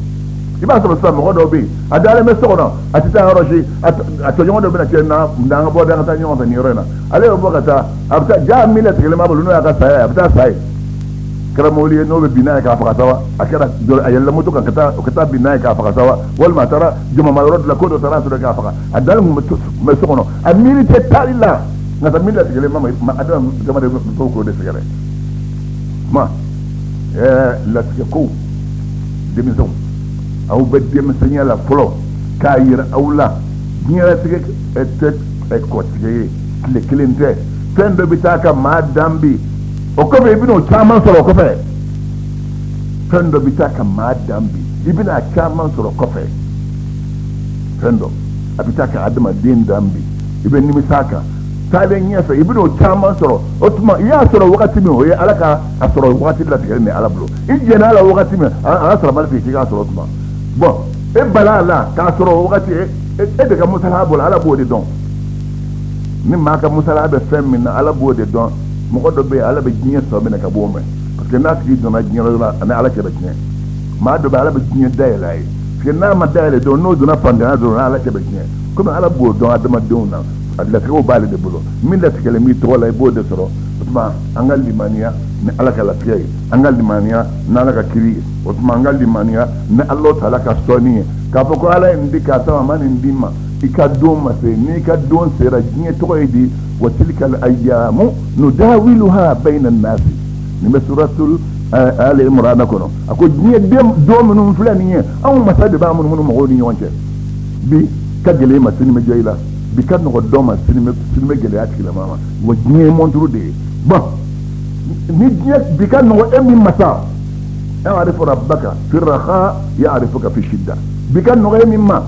I b'a sɔrɔ sisan mɔgɔ dɔw bɛ yen, a dalen bɛ so kɔnɔ, a tɛ taa yɔrɔ si. A tɔɲɔgɔn dɔ bɛna cɛ na, an ka bɔ, an ka taa ɲɔgɔn fɛ nin yɔrɔ in na. Ale bɛ bɔ ka taa, a bɛ taa ja min latigɛlen b'a bolo, n'o y'a ka saya ye, a bɛ taa sa yen. Kɛra mobili ye n'o bɛ bin n'a ye k'a faga sa wa, a kɛra a yɛlɛla moto kan ka taa bin n'a ye k'a faga sa wa, walima a taara jamama yɔrɔ dɔ la, ko dɔ taara sɔrɔ k'a faga. A dalen tun bɛ so kɔnɔ, a miiri tɛ taali la, nka min latigɛlen ma adamaden bɛ k'o de sɛgɛrɛ. Kuma latigɛ kow, denmisɛnw, aw bɛ denmisɛnya la fɔlɔ, k'a yira aw la diɲɛlatigɛ tɛ kɔtigɛ ye, tile kelen tɛ. Fɛn dɔ bɛ taa ka maa dan bi, o kɔfɛ i bɛna o caman sɔrɔ o kɔfɛ. Fɛn dɔ bɛ taa ka maa dan bi, i bɛna a caman sɔrɔ kɔfɛ. Fɛn dɔ a bɛ taa ka adamaden dan bi, i bɛ nimisa a kan taalen ɲɛfɛ, i bɛna o caman sɔrɔ. O tuma i y'a sɔrɔ wagati min, o ye Ala ka a sɔrɔ wagati latigɛlen bɛ Ala bolo. I jɛnna a la wagati min, a y'a sɔrɔ a ma k'i k'a sɔrɔ. O tuma bɔn, e bala a la k'a sɔrɔ o wagati, e de ka musala bolo, Ala b'o de dɔn. Ni maa ka musala bɛ fɛn min na, Ala b'o de dɔn. Mɔgɔ dɔ bɛ yen, Ala bɛ diɲɛ sɔn minɛ ka bɔ o ma, parce que n'a tigi donna diɲɛ la, ani Ala cɛ bɛ tiɲɛ. Maa dɔ bɛ, Ala bɛ diɲɛ dayɛlɛ a ye, parce que n'a ma dayɛlɛ dɔrɔn, n'o donna fantanya dɔrɔn, Ala cɛ bɛ tiɲɛ. Komi Ala b'o dɔn adamadenw na, a latigɛw b'ale de bolo. Min latigɛlen b'i tɔgɔ la, i b'o de sɔrɔ. O tuma an ka limaniya ni Ala ka latigɛ ye, an ka limaniya ni Ala ka kiri ye. O tuma an ka limaniya ni Ala taala ka sɔnni ye, k'a fɔ ko Ala ye nin di karisa ma, a ma nin d'i ma, i ka don ma se. N'i ka don sera, diɲɛ tɔgɔ ye di wa tilkal ayyamu nudawiluha bayna nasi. Nin bɛ suratul Ali Imran kɔnɔ. A ko diɲɛ don minnu filɛ nin ye, anw masa de b'a munumunu mɔgɔw ni ɲɔgɔn cɛ. Bi ka gɛlɛn i ma, sini bɛ diya i la. Bi ka nɔgɔ dɔ ma, sini bɛ gɛlɛya tigilama ma. Wa diɲɛ ye mɔnturu de ye. Bɔn, ni diɲɛ bi ka nɔgɔ e min masa, i'rif rabbaka fi raha ya'rifuka fi shidda. Bi ka nɔgɔ e min ma,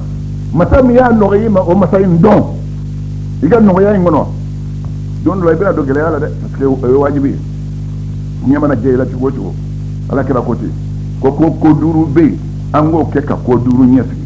masa min y'a nɔgɔ i ma, o masa in dɔn i ka nɔgɔya in kɔnɔ. Don dɔ la, i bɛna don gɛlɛya la dɛ, parce que o ye wajibi ye. Diɲɛ mana diya i la cogo o cogo, Ala kɛra ko ten ko duuru bɛ yen, an k'o kɛ ka ko duuru ɲɛsigi.